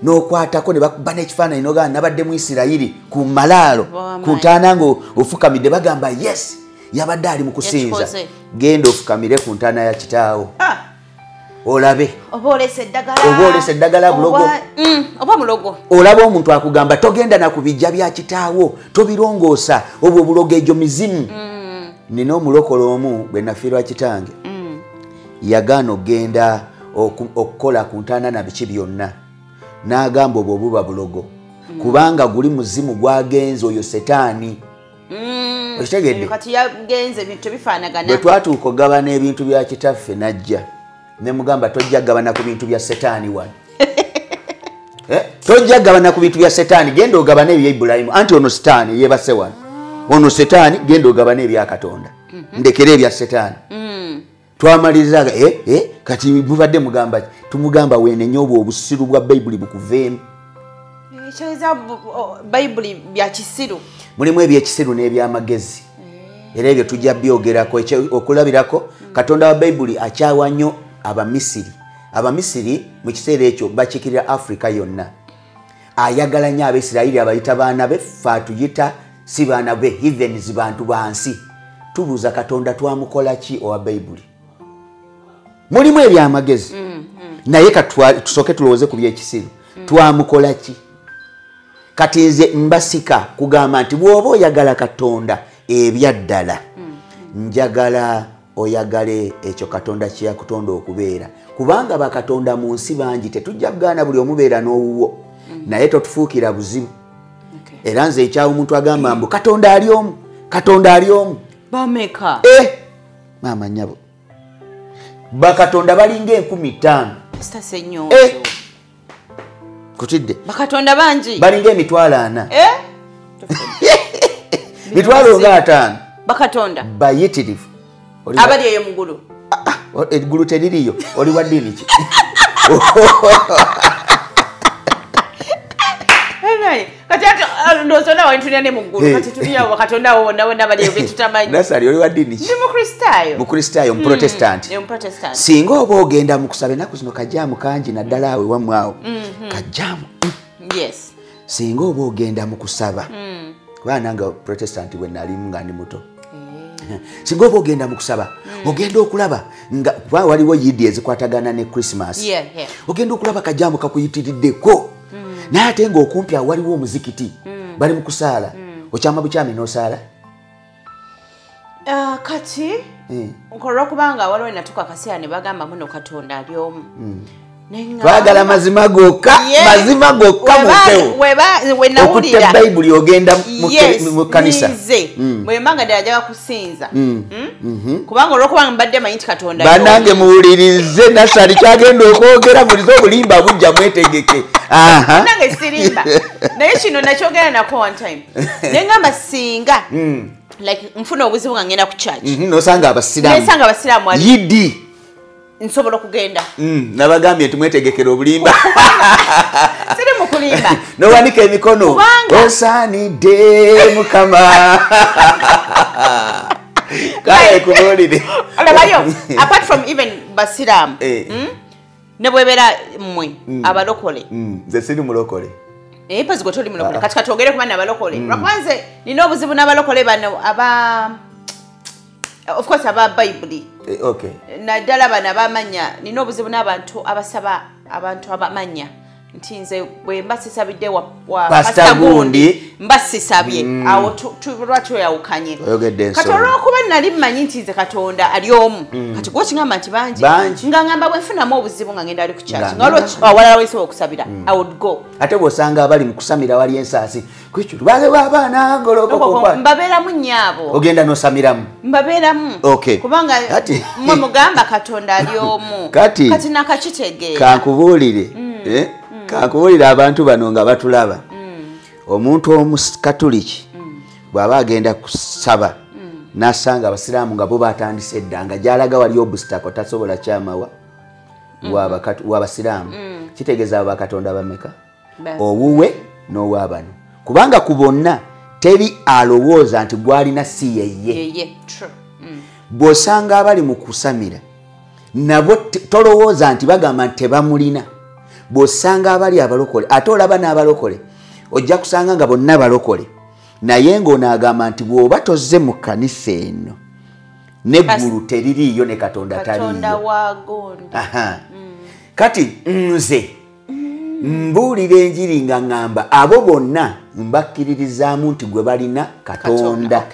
n'okwatako ne bakuba n'ekifaananyi n'ogamba nabadde mu Isirayiri ku malaalo ku ntaana ng'ofukamidde, bagamba yes yabadde ali mu kusinza. Genda ofukamire ku ntaana ya kitaawo olabe oba olese eddagala bulogo, oba mulogo. Olaba omuntu akugamba togenda na ku bijja bya kitaawo, tobirongoosa, obwo obulogo egyo mizimu. Nina omulokole omu bwe nafiirwa kitange, yagaana okugenda okukola ku ntaana na biki byonna, n'agamba obwo buba bulogo, kubanga guli muzimu gwagenze oyo setaani. Okitegedde? Kati yagenze ebintu bifaanagana. Bwe twatuuka okugabana ebintu bya kitaffe n'ajja ne mugamba tojja gabana ku bintu bya setaani wano. Tojja gabana ku bintu bya setaani, genda ogabane ebya Ibulayimu. Anti ono setaani yeebase wano, ono setaani, genda ogabane ebya Katonda, ndekere ebya setaani. Twamalirizaga kati mubadde mugamba ki? Tumugamba weenenye obwo obusiru bwa Bayibuli bukuveemu. Ekyeza Bayibuli bya kisiru. Mulimu ebyekisiru n'ebyamagezi, era ebyo tujja byogerako. Okulabirako, Katonda wa Bayibuli akyawa nnyo Abamisiri. Abamisiri mu kiseera ekyo bakiikirira Afrika yonna. Ayagala nnyo Abaisirayiri, abayita baana be, ffe atuyita si baana be, heathens, bantu ba nsi. Tubuuza Katonda twamukola ki owa Bayibuli? Mulimu ebyamagezi, naye tusooke tulowooze ku byekisiru. Twamukola ki? Kati nze mbasika kugamba nti bw'oba oyagala Katonda ebyaddala, njagala oyagale ekyo Katonda kye yakutonda okubeera, kubanga bakatonda mu nsi bangi, tetujja kugaana buli omubeera n'owuwo, naye totufuukira buzibu. Era nze ekyawo omuntu agamba mbu Katonda ali omu, Katonda ali omu. Bameka? Maama nnyabo, bakatonda balinga 5000. Kutidde bakatonda bangi, balinga 40,000. 50,000 bakatonda bayitirivu abali eyo mu ggulu. Eggulu teririyo, oli wa ddiini ki? Kati ate ndowooza wali ne mu ggulu, kati tuli awo bakatonda abo bonna bonna bali eyo betutamanyi. Nasali oli wa ddiini ki? Ndi Mukristaayo. Mukristaayo, Muprotestant. Muprotestant. Singa oba ogenda mu kusaba ennaku zino kajjaamu kangi naddala awo ewammwe awo. Kajjaamu. Yes. Singa oba ogenda mu kusaba, kuba nange Protestant bwe nalimu nga ndi muto. Singa oba ogenda mu kusaba, ogenda okulaba nga waliwo yidi ezikwatagana ne Christmas. Ogenda okulaba kajambo kakuyitiriddeko. Naye ate ng'okumpi awo waliwo omuzikiti, bali mu kusaala. Okyama bukyami n'osaala? Kati olwokubanga waliwo natuuka akaseera ne bagamba muno Katonda ali omu. Twagala mazima gokka, mazima gokka mu mpewo. Okutte Bayibuli ogenda mu kkanisa. Bwe mbanga ddala njagala kusinza. Kubanga olwokubanga mbadde manyi nti Katonda. Bannange muwulirize Nassali kyagenda okwogera, mulize obulimba bujja mwetegeke. Nange sirimba. Naye kino nakyogera nako one time. Ne ngamba singa like nfuna obuzibu nga ngenda ku church. Nosanga abasiraamu. Nesanga abasiraamu ali. Yidi. Nsobola okugenda. Nabagambye nti mwetegekera obulimba. Siri mu kulimba. Nowanika emikono. Osaanidde Mukama. Kale kubuulire. Olabayo, apart from even basiraamu. Ne bwebera mmwe abalokole. Nze siri mulokole. Mpazi gwe toli mulokole. Kati katwogere ku bana abalokole. Lwakuba nze nina obuzibu n'abalokole bano aba, of course aba Bayibuli. Okay. Naddala bano abamanya, nina obuzibu n'abantu abasaba abantu abamanya. Nti nze bwe mba sisabidde wa Pastor Gundi, mba sisabye. Awo lwaki oyawukanye. Kati olw'okuba nali mmanyi nti nze Katonda ali omu. Kati gwe okingamba nti bangi. Nga ngamba bwe nfunamu obuzibu nga ngenda ali ku church. Nga waliwo awalala we nsobola okusabira, I would go. Ate bw'osanga abali mu kusamira wali ensaasi, kwekyo lubale w'abaana ngolokoko. Mbabeeramu nnyo abo. Ogenda n'osamiramu. Mbabeeramu. Kubanga mmwe mugamba Katonda ali omu. Kati nakakitegeera. Kankubuulire. Kankubuulire abantu bano nga batulaba. Omuntu Omukatuliki bw'aba agenda kusaba n'asanga abasiraamu nga bo batandise dda, nga gy'alaga wali obusitako tasobola kyamawa w'abasiraamu. Kitegeeza abo bakatonda bameka? Owuwe n'ow'abano. Kubanga ku bonna teri alowooza nti gw'alina si yeye. Bw'osanga abali mu kusamira nabo tolowooza nti bagamba nti tebamulina. Bw'osanga abali abalokole, ate olaba n'abalokole, ojja kusanga nga bonna balokole. Naye ng'ono agamba nti bw'oba tozze mu kkanisa eno, n'eggulu teririiyo ne Katonda taliiyo. Kati nze mbuulira enjiri nga ŋŋamba abo bonna mbakkiririzaamu nti gwe balina Katonda.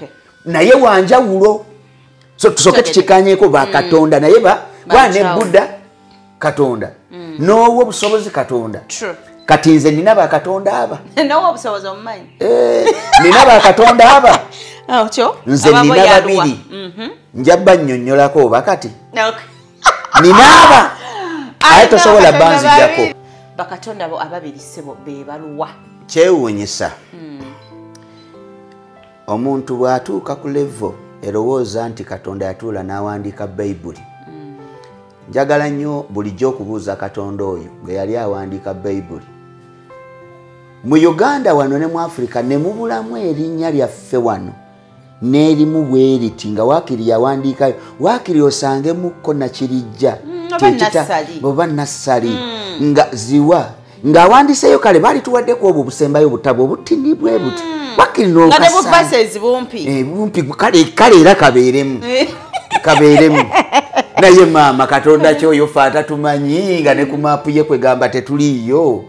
Naye wanjawulo. So tusooke tukikanyeeko ba Katonda, naye ba ne Buddha Katonda. N'owa obusobozi Katonda. Kati nze nina bakatonda aba. N'owa obusobozi omumanyi. Nina bakatonda aba. Nze nina babiri. Nja bannyonnyolako oba kati. Nina aba. Aye tosobola banzijjako. Bakatonda bo ababiri ssebo be baluwa. Kyewuunyisa. Omuntu bw'atuuka ku level erowooza nti Katonda yatuula n'awandiika Bayibuli. Njagala nnyo bulijjo okubuuza Katonda oyo gwe yali awandiika Bayibuli. Mu Uganda wano ne mu Africa ne mubulamu erinnya lyaffe wano n'erimu bweriti nga waakiri yawandiikayo, waakiri osangemukko Nakirijja oba Nassali nga ziwa ng'awandiseeyo kale baali tuwaddeko obwo obusembayo obutabo obutini bwe buti. Waakiri n'okasanga kale era kabeeremu kabeeremu. Naye maama Katonda kyoyo ffe atatumanyi nga ne ku maapu ye kwegamba tetuliiyo.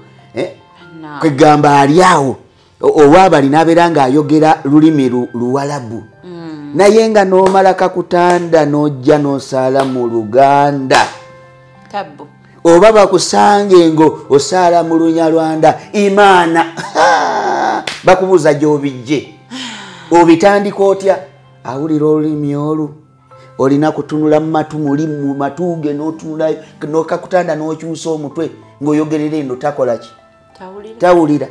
Kwegamba ali awo owaabali n'abeera ng'ayogera lulimi Luwalabu. Naye nga n'omala kakutanda n'ojja n'osaala mu Luganda. Oba bakusange ngo osaala mu Lunyarwanda imaana. Bakubuuza gy'obijje. Obitandika otya? Awulira olulimi olwo. Olina kutunula mu matu muli mu matu ge n'otunulayo n'okakutanda n'okyusa omutwe ng'oyogerera eno takola ki? Tawulira.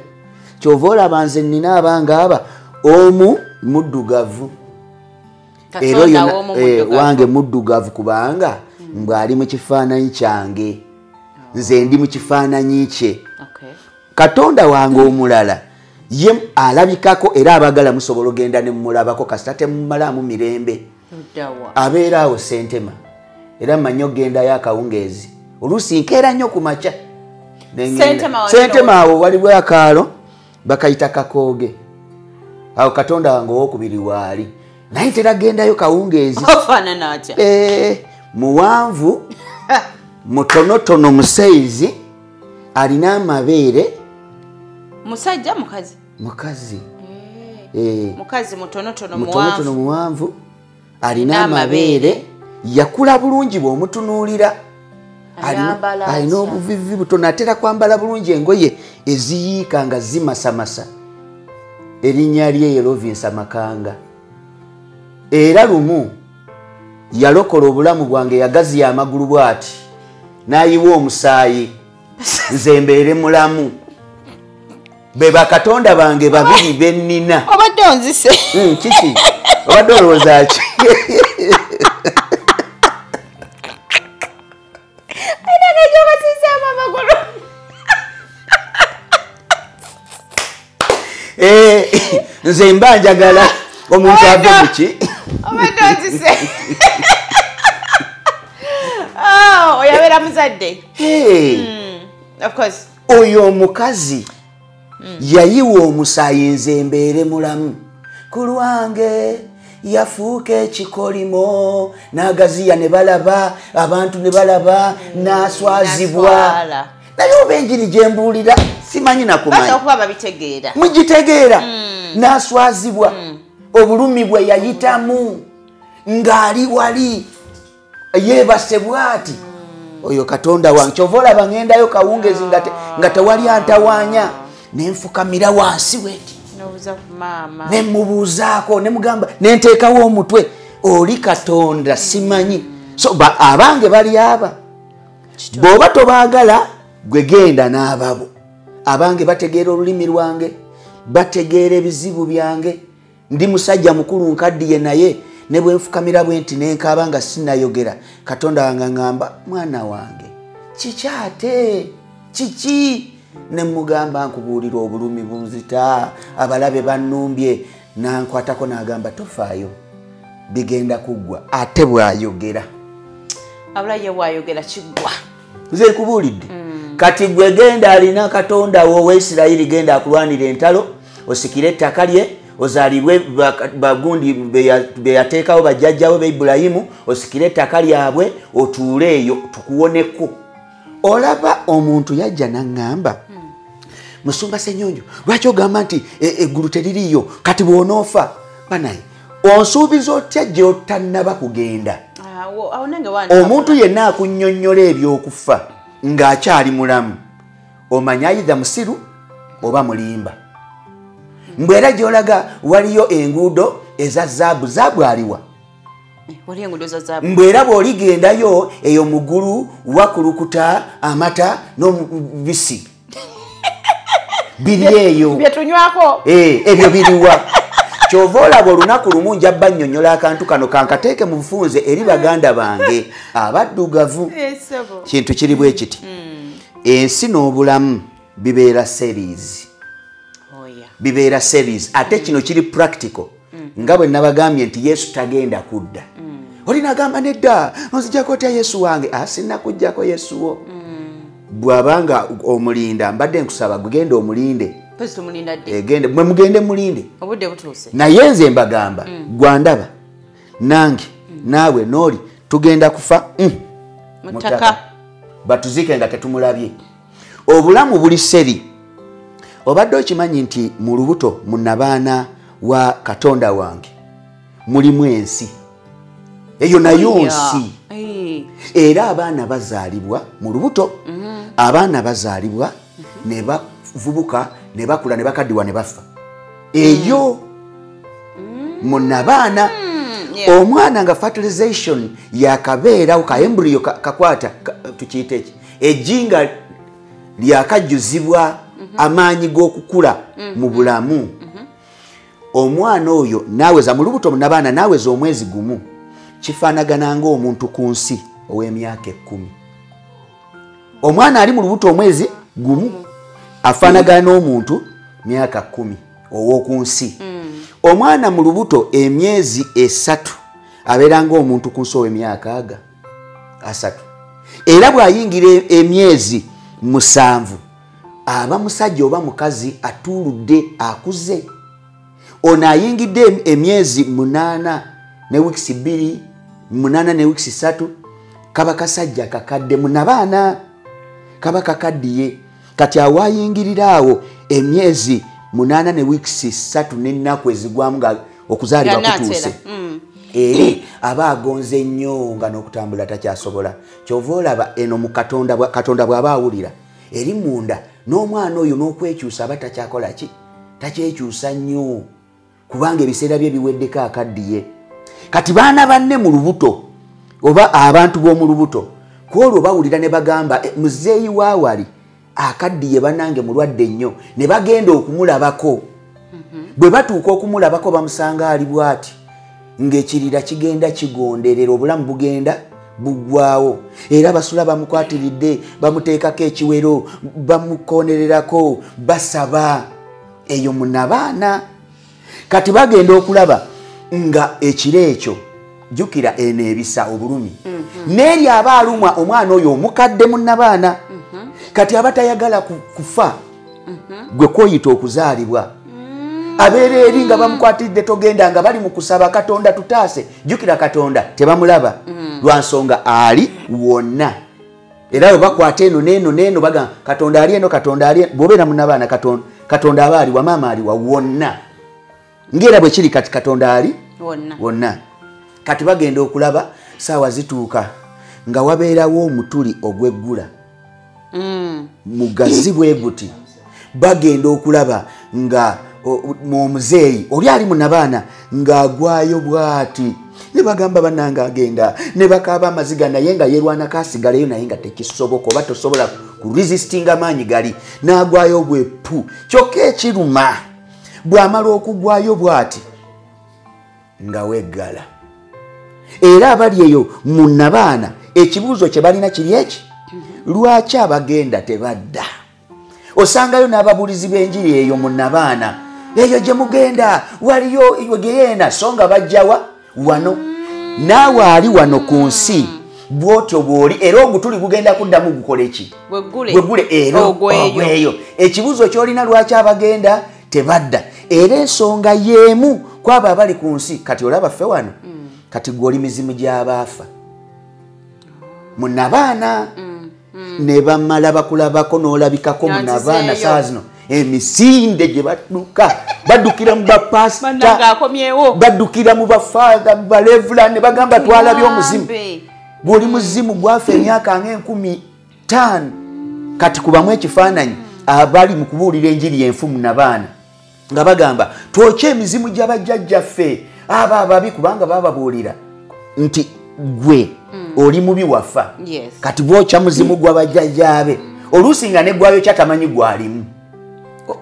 Kyova olaba nze nnina abanga aba omu muddugavu. Era oyo wange muddugavu kubanga mbw'ali mu kifaananyi kyange. Nze ndi mu kifaananyi kye. Katonda wange omulala ye alabikako era abagala musobola ogenda ne mumulabako kasita temumalamu mirembe. Abeera awo Ssentema era mmanyi ogendayo akawungeezi oluusi nkeera nnyo ku makya. Ssentema awo waliwo akaalo bakayita Kakooge. Awo Katonda wange owookubiri waali. Naye ntera gendayo kawungeezi. Ofaanana atya? Muwanvu, mutonotono, musaizi, alina amabeere. Musajja mukazi? Mukazi. Mukazi mutonotono mutonotono muwanvu, alina amabeere, yakula bulungi bw'omutunuulira. Alina obuvivi butono, atera kwambala bulungi engoye eziyiika nga zimasamasa. Erinnya lye ye Rovinsa Makanga. Era lumu yalokola obulamu bwange, yagaziya amagulu bw'ati n'ayiwa omusaayi nze mbeere mulamu. Be bakatonda bange babiri be nnina. Obadde onzise. Kiki? Obadde olowooza ki? Nze mba njagala omuntu ave mu ki? Obadde onzise. Oh, oyabeera muzadde. Of course. Oyo omukazi yayiwa omusaayi nze mbeere mulamu. Ku lwange yafuuka ekikolimo, n'agaziya ne balaba, abantu ne balaba, n'aswazibwa. Naye oba enjiri gye mbuulira simanyi nakumanya. Okuba babitegeera. Mugitegeera. N'aswazibwa. Obulumi bwe yayitamu ng'ali wali yeebase bw'ati. Oyo Katonda wange, kyova olaba ŋŋendayo kawungezi nga tewali antawaanya, ne nfukamira wansi bweti. Ne mubuuzaako, ne mugamba, ne nteekawo omutwe, oli Katonda simanyi. So abange bali aba. Bw'oba tobaagala, gwe genda n'ababo. Abange bategeera olulimi lwange, bategeera ebizibu byange. Ndi musajja mukulu nkaddiye naye ne bwe nfukamira bwe nti ne nkaaba nga sinnayogera, Katonda wange aŋŋamba, mwana wange, kiki ate? Kiki? Ne mugamba nkubuulira obulumi bunzita, abalabe bannumbye. Nankwatako n'agamba tofaayo, bigenda kuggwa. Ate bw'ayogera. Abula ye bw'ayogera kiggwa. Nze nkubuulidde. Kati gwe genda alina Katonda wo ow'Isirayiri, genda akulwanira entalo, osikire ettaka lye, ozaalibwe bagundi be yateekawo bajjajjawe be Ibulayimu, osikire ettaka lyabwe, otuule eyo tukuwoneko. Olaba omuntu yajja n'aŋŋamba, Musumba Ssenyonjo, lwaki ogamba nti eggulu teririiyo, kati bw'onoofa? Banaye, onsuubiza otya gy'otannaba kugenda? Omuntu yenna akunnyonnyola ebyokufa ng'akyali mulamu, omanya ayidha musiru oba mulimba. Mbwera gy'olaga waliyo enguudo eza zaabu, zaabu aliwa? Mbwera bw'oligendayo eyo mu ggulu wakulukuta amata n'omubisi. Biri eyo. Bye tunywako. Ebyo biriwa. Kyova olaba olunaku lumu nja bannyonnyola akantu kano kankateeke mu bufunze eri baganda bange abaddugavu. Kintu kiri bwe kiti. Ensi n'obulamu bibeera series. Bibeera series. Ate kino kiri practical. Nga bwe nabagambye nti Yesu tagenda kudda. Oli nagamba nedda, onzijjako otya Yesu wange? Sinnakuggyako Yesu wo. Bw'abanga omulinda, mbadde nkusaba gugende omulinde. Gende, mwe mugende mulinde. Obudde butuuse. Naye nze mbagamba, gwandaba, nange, naawe n'oli, tugenda kufa mutaka. Batuzike nga tetumulabye. Obulamu buli seri. Obadde okimanyi nti mu lubuto munnabaana wa Katonda wange mulimu ensi. Eyo nayo nsi. Era abaana bazaalibwa mu lubuto, abaana bazaalibwa ne bavubuka ne bakula ne bakaddiwa ne bafa. Eyo munnabaana omwana nga fertilization yakabeerawo ka embryo kakwata tukiyite ki, ejjinga lyakajjuzibwa amaanyi g'okukula mu bulamu. Omwana oyo naweza mu lubuto munnabaana naweza omwezi gumu, kifaanagana ng'omuntu ku nsi ow'emyaka 10. Omwana ali mu lubuto omwezi gumu afaanagana n'omuntu myaka 10 ow'oku nsi. Omwana mu lubuto emyezi 3 abeera ng'omuntu ku nsi ow'emyaka 3. Era bw'ayingira emyezi 7 aba musajja oba mukazi atuuludde akuze. Ono ayingidde emyezi 8 ne wiiki 2, 8 ne wiiki 3, kaba kasajja kakadde munabaana, kaba kakaddiye. Kati awayingirira awo emyezi 8 ne wiiki 3 n'ennaku ezigwamu nga okuzaalibwa kutuuse. Eri aba agonze nnyo nga n'okutambula takyasobola. Kyova olaba eno mu Katonda Katonda bw'aba awulira eri munda n'omwana oyo n'okwekyusa aba takyakola ki? Takyekyusa nnyo, kubanga ebiseera bye biweddeko akaddiye. Kati baana banne mu lubuto oba abantu b'omu lubuto ku olwo bawulira ne bagamba muzeeyi waawali akaddiye bannange mulwadde nnyo, ne bagenda okumulabako. Bwe batuuka okumulabako bamusanga ali bw'ati ng'ekirira kigenda kigonderera, obulamu bugenda buggwawo. Era basula bamukwatiridde, bamuteekako ekiwero, bamukonererako, basaba eyo munabaana. Kati bagenda okulaba nga ekiro ekyo, jjukira eno ebisa obulumi, n'eri aba alumwa omwana oyo omukadde munnabaana. Kati aba tayagala kufa, gwe kwoyita okuzaalibwa. Abeera eri nga bamukwatiridde togenda, nga bali mu kusaba Katonda tutaase. Jjukira Katonda tebamulaba lwa nsonga ali wonna. Era bwe bakwata eno n'eno n'eno bagamba Katonda ali eno, Katonda ali eno. Bw'obeera munnabaana Katonda aba aliwa, maama aliwa wonna. Ng'era bwe kiri kati Katonda ali wonna. Kati bagenda okulaba saawa zituuka nga wabeerawo omutuli ogw'eggula mugazi bwe guti. Bagenda okulaba nga omuzeeyi oli ali munabaana ng'agwayo bw'ati, ne bagamba bannange agenda, ne bakaaba amaziga, naye nga yeerwanako asigaleyo, naye nga tekisoboka, oba tosobola kuresistinga amaanyi gali, n'agwayo bwepu. Kyokka ekiruma bw'amala okugwayo bw'ati nga weggala. Era abali eyo munnabaana ekibuuzo kye balina kiri eki, lwaki abagenda tebadda? Osangayo n'ababuulizi b'enjiri eyo munnabaana, eyo gye mugenda waliyo geyeena, so nga bajjawa wano. Naawe ali wano ku nsi bw'otyo bw'oli, era ogutuli gugenda kuddamu gukole ki? Gweggule era ogweyo. Ekibuuzo ky'olina lwaki abagenda tebadda? Era ensonga y'emu kwabo abali ku nsi. Kati olaba ffe wano, kati gwe oli mizimu gy'abaafa munnabaana, ne bamala bakulabako n'olabikako munnabaana. Saa zino emisinde gye badduka, baddukira mu bapasita, baddukira mu bafaatha, mu balevula, ne bagamba twalabye omuzimu. Bw'oli muzimu gwafa emyaka ng'enkumi 5. Kati kubamu ekifaananyi abali mu kubuulira enjiri enfu munnabaana nga bagamba twokye emizimu gy'abajjajjaffe abo ababi, kubanga bababuulira nti gwe oli mubi wafa. Kati bwokya muzimu gw'abajjajjaabe, oluusi nga ne gwayokya tamanyi gwalimu,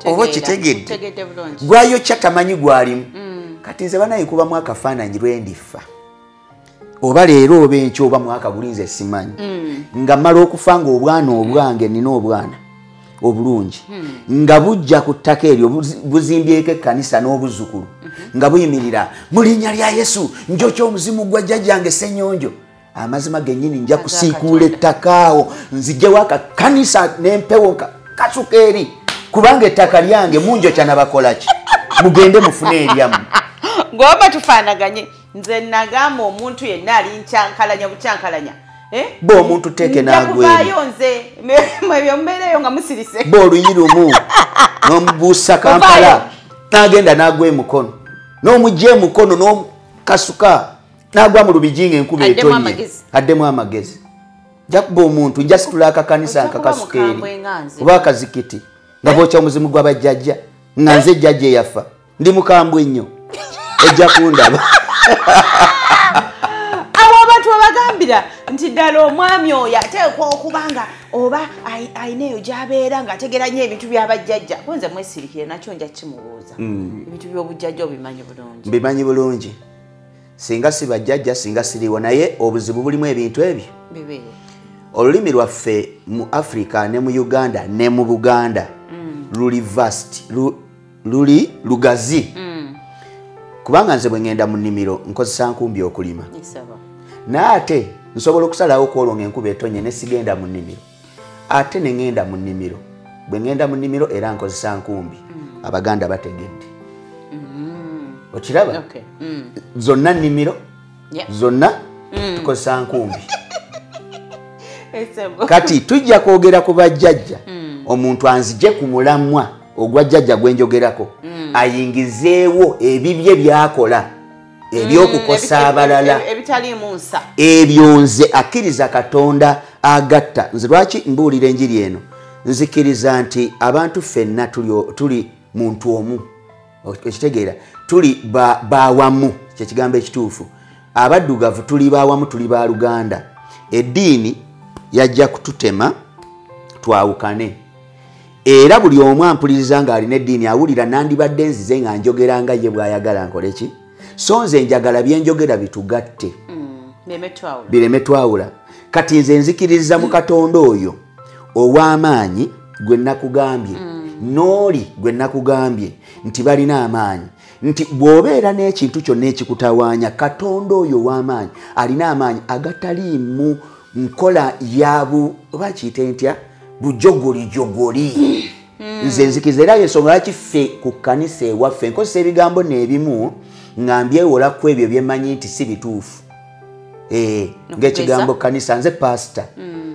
oba okitegedde, gwayokya tamanyi gwalimu. Kati nze banaye kubamu akafaananyi lwendifa, oba leero oba enkya oba mwaka guli nze simanyi, nga mmala okufa nga obwana obwange nina obwana obulungi nga bujja ku ttaka eryo buzimbyeko ekkanisa n'obuzzukulu, nga buyimirira mu linnya lya Yesu njokya omuzimu gwa jjajjange Ssennyonjo. Amazima gennyini nja kusiikuula ettaka awo nziggyewo akakanisa n'empewo kasuka eri, kubanga ettaka lyange munjokya nabakola ki? Mugende mufune eryammwe. Ng'oba tufaanaganye, nze nagamba omuntu yenna ali nkyankalanya bukyankalanya, Bo omuntu teeke n'agweri. Nja nze mwebyo mbeereyo nga musirise. Bo oluyi lumu n'omubuusa Kampala n'agenda n'agwa emukono, n'omugja emukono n'omukasuka n'agwa mu Lubigi ng'enkuba etonye, addemu amagezi. Nja kuba omuntu nja situla akakanisa nkakasuka eri oba akazikiti nga bookya omuzimu gw'abajjajja, nga nze jjajja eyafa ndi mukambwe nnyo, ojja kundaba. Abo abantu babagambira nti ddala omwami oyo ateekwa okuba nga oba ayina eyo gy'abeera ng'ategeera nnyo ebintu by'abajjajja. Nze mwesirikire nakyo nja kimubuuza. Ebintu by'obujjajja obimanyi bulungi? Mbimanyi bulungi. Singa si bajjajja singa siriwo, naye obuzibu bulimu ebintu ebyo. Olulimi lwaffe mu Africa ne mu Uganda ne mu Buganda luli vast, luli lugazi. Kubanga nze bwe ngenda mu nnimiro nkozesa nkumbi okulima. Naye ate nsobola okusalawo kwolwo ng'enkuba etonye ne sigenda mu nnimiro. Ate ne ngenda mu nnimiro. Bwe ngenda mu nnimiro era nkozesa nkumbi. Abaganda bategedde. Okiraba? Zonna nnimiro, zonna tukozesa nkumbi. Kati tujja kwogera ku bajjajja. Omuntu anzije ku mulamwa ogwa jjajja gwe njogerako, ayingizeewo ebibye byakola ebyokukosa abalala ebyo. Nze akkiriza Katonda agatta. Nze lwaki mbuulira enjiri eno? Nzikiriza nti abantu ffenna tuli muntu omu. Okitegeera? Tuli bawamu, kyekigambo ekituufu. Abaddugavu tuli bawamu, tuli baluganda. Eddiini yajja kututema twawukane. Era buli omu ampuliriza ng'alina eddiini awulira nandibadde nzize nga njogera nga ye bw'ayagala nkole ki. So nze njagala byenjogera bitugatte, bireme twawula. Kati nze nzikiriza mu Katonda oyo ow'amaanyi gwe nakugambye, n'oli gwe nakugambye nti balina amaanyi, nti bw'obeera n'ekintu kyonna ekikutawaanya, Katonda oyo ow'amaanyi alina amaanyi agataliimu nkola yabu oba kiyite ntya bujogolijogoli. Nze nzikiriza era ensonga lwaki ffe ku kkanisa ewaffe nkozesa ebigambo n'ebimu nga mbyewola ku ebyo byemmanyi nti si bituufu. Ng'ekigambo kkanisa, nze pasita,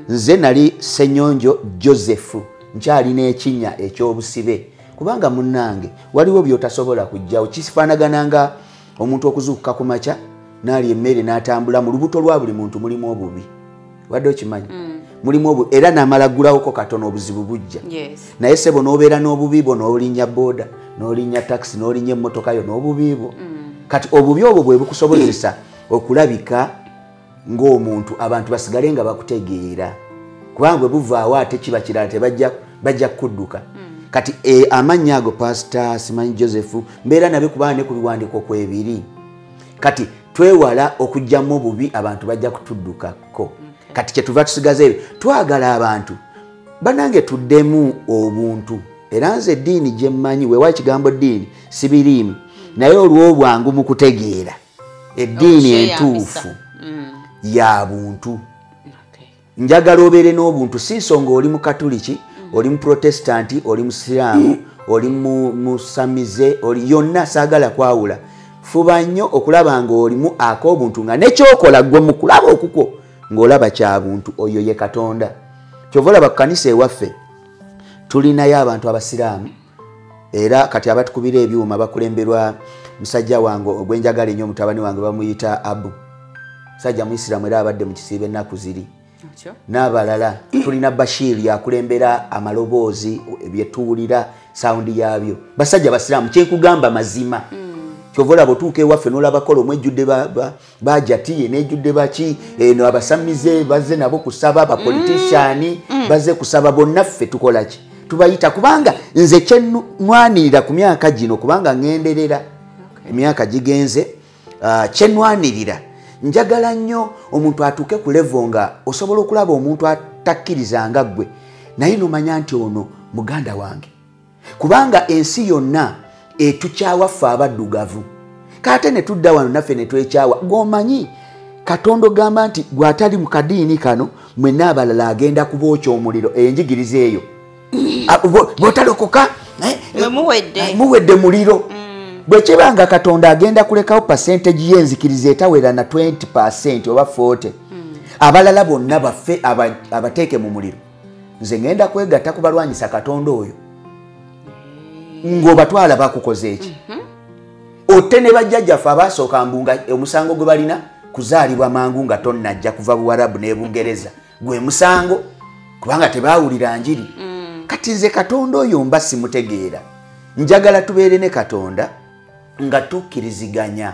nze nali Ssenyonjo Joseph, nkyalina ekinnya ekyobusibe. Kubanga munnange waliwo by'otasobola kujjawo. Kifaanagana nga omuntu okuzuukuka ku makya n'alya emmere n'atambula. Mu lubuto lwa buli muntu mulimu obubi, wadde okimanyi? Mulimu obubi, era n'amala ggulawoko katono obuzibu bujja. Naye ssebo n'obeera n'obubi bwo, n'olinnya booda, n'olinnya takisi, n'olinnya emmotoka yo n'obubi bwo. Kati obubi obwo bwe bukusobozesa okulabika ng'omuntu, abantu basigale nga bakutegeera. Kubanga bwe buvaawo ate kiba kirala, tebajja kudduka. Kati amannya ago Pasita simanyi Joseph mbeera nabyo kubanga ne ku biwandiiko kwebiri. Kati twewala okuggyamu obubi, abantu bajja kutuddukako. Kati kyetuva tusigaza ebyo, twagala abantu banange tuddemu obuntu. Era nze eddiini gye mmanyi, weewa ekigambo ddiini sibiriimu, naye olw'obwangu mu kutegeera eddiini entuufu ya buntu. Njagala obeere n'obuntu, si nsonga oli mukatuliki, oli muprotestanti, oli musiraamu, oli musamize, oli yonna, saagala kwawula. Fuba nnyo okulaba ng'olimu ak'obuntu, nga nekyokola gwe mu kulaba okukwo ng'olaba kya buntu. Oyo ye Katonda. Kyova olaba ku kanisa ewaffe tulinayo abantu abasiraamu, era kati abatukubira ebyuma bakulemberwa musajja wange ogwenjagala ennyo, mutabani wange bamuyita Abu, musajja muisiraamu era abadde mu kisiibo ennaku ziri. N'abalala tulina Bashir yakulembera amaloboozi byetuwulira sawundi yaabyo, basajja basiraamu. Kyenkugamba mazima. Kyova olaba otuuka ewaffe n'olabakola omwejjudde bajatiye nejjudde baki eno, abasamize bazze nabo kusaba, bapoliticiani bazze kusaba, bonna ffe tukola ki? Tubayita. Kubanga nze kyenwanirira ku myaka gino, kubanga ŋŋenderera emyaka gigenze, kyenwanirira njagala nnyo omuntu atuuke ku level nga osobola okulaba omuntu atakkiriza nga ggwe, naye nomanya nti ono muganda wange. Kubanga ensi yonna etukyawa ffe abaddugavu, kate ne tudda wano naffe ne twekyawa. Gw'omanyi Katonda ogamba nti gw'atali mu kadiini kano mwenna abalala agenda kubookya omuliro. Enjigiriza eyo bw'otalokoka muwedde muliro. Bwe kiba nga Katonda agenda kulekawo percentage y'enzikiriza etawera na 20% oba 40, abalala bonna baffe abateeke mu muliro, nze ngenda kwegatta ku balwanyisa Katonda oyo. Ng'obatwala bakukoze eki? Otte ne bajjajjaffe abaasooka mbu nga omusango gwe balina kuzaalibwa mangu nga tonnajja kuva Buwarabu ne Bungereza, gwe musango, kubanga tebaawulira njiri. Kati nze Katonda oyo mba simutegeera. Njagala tubeere ne Katonda nga tukkiriziganya.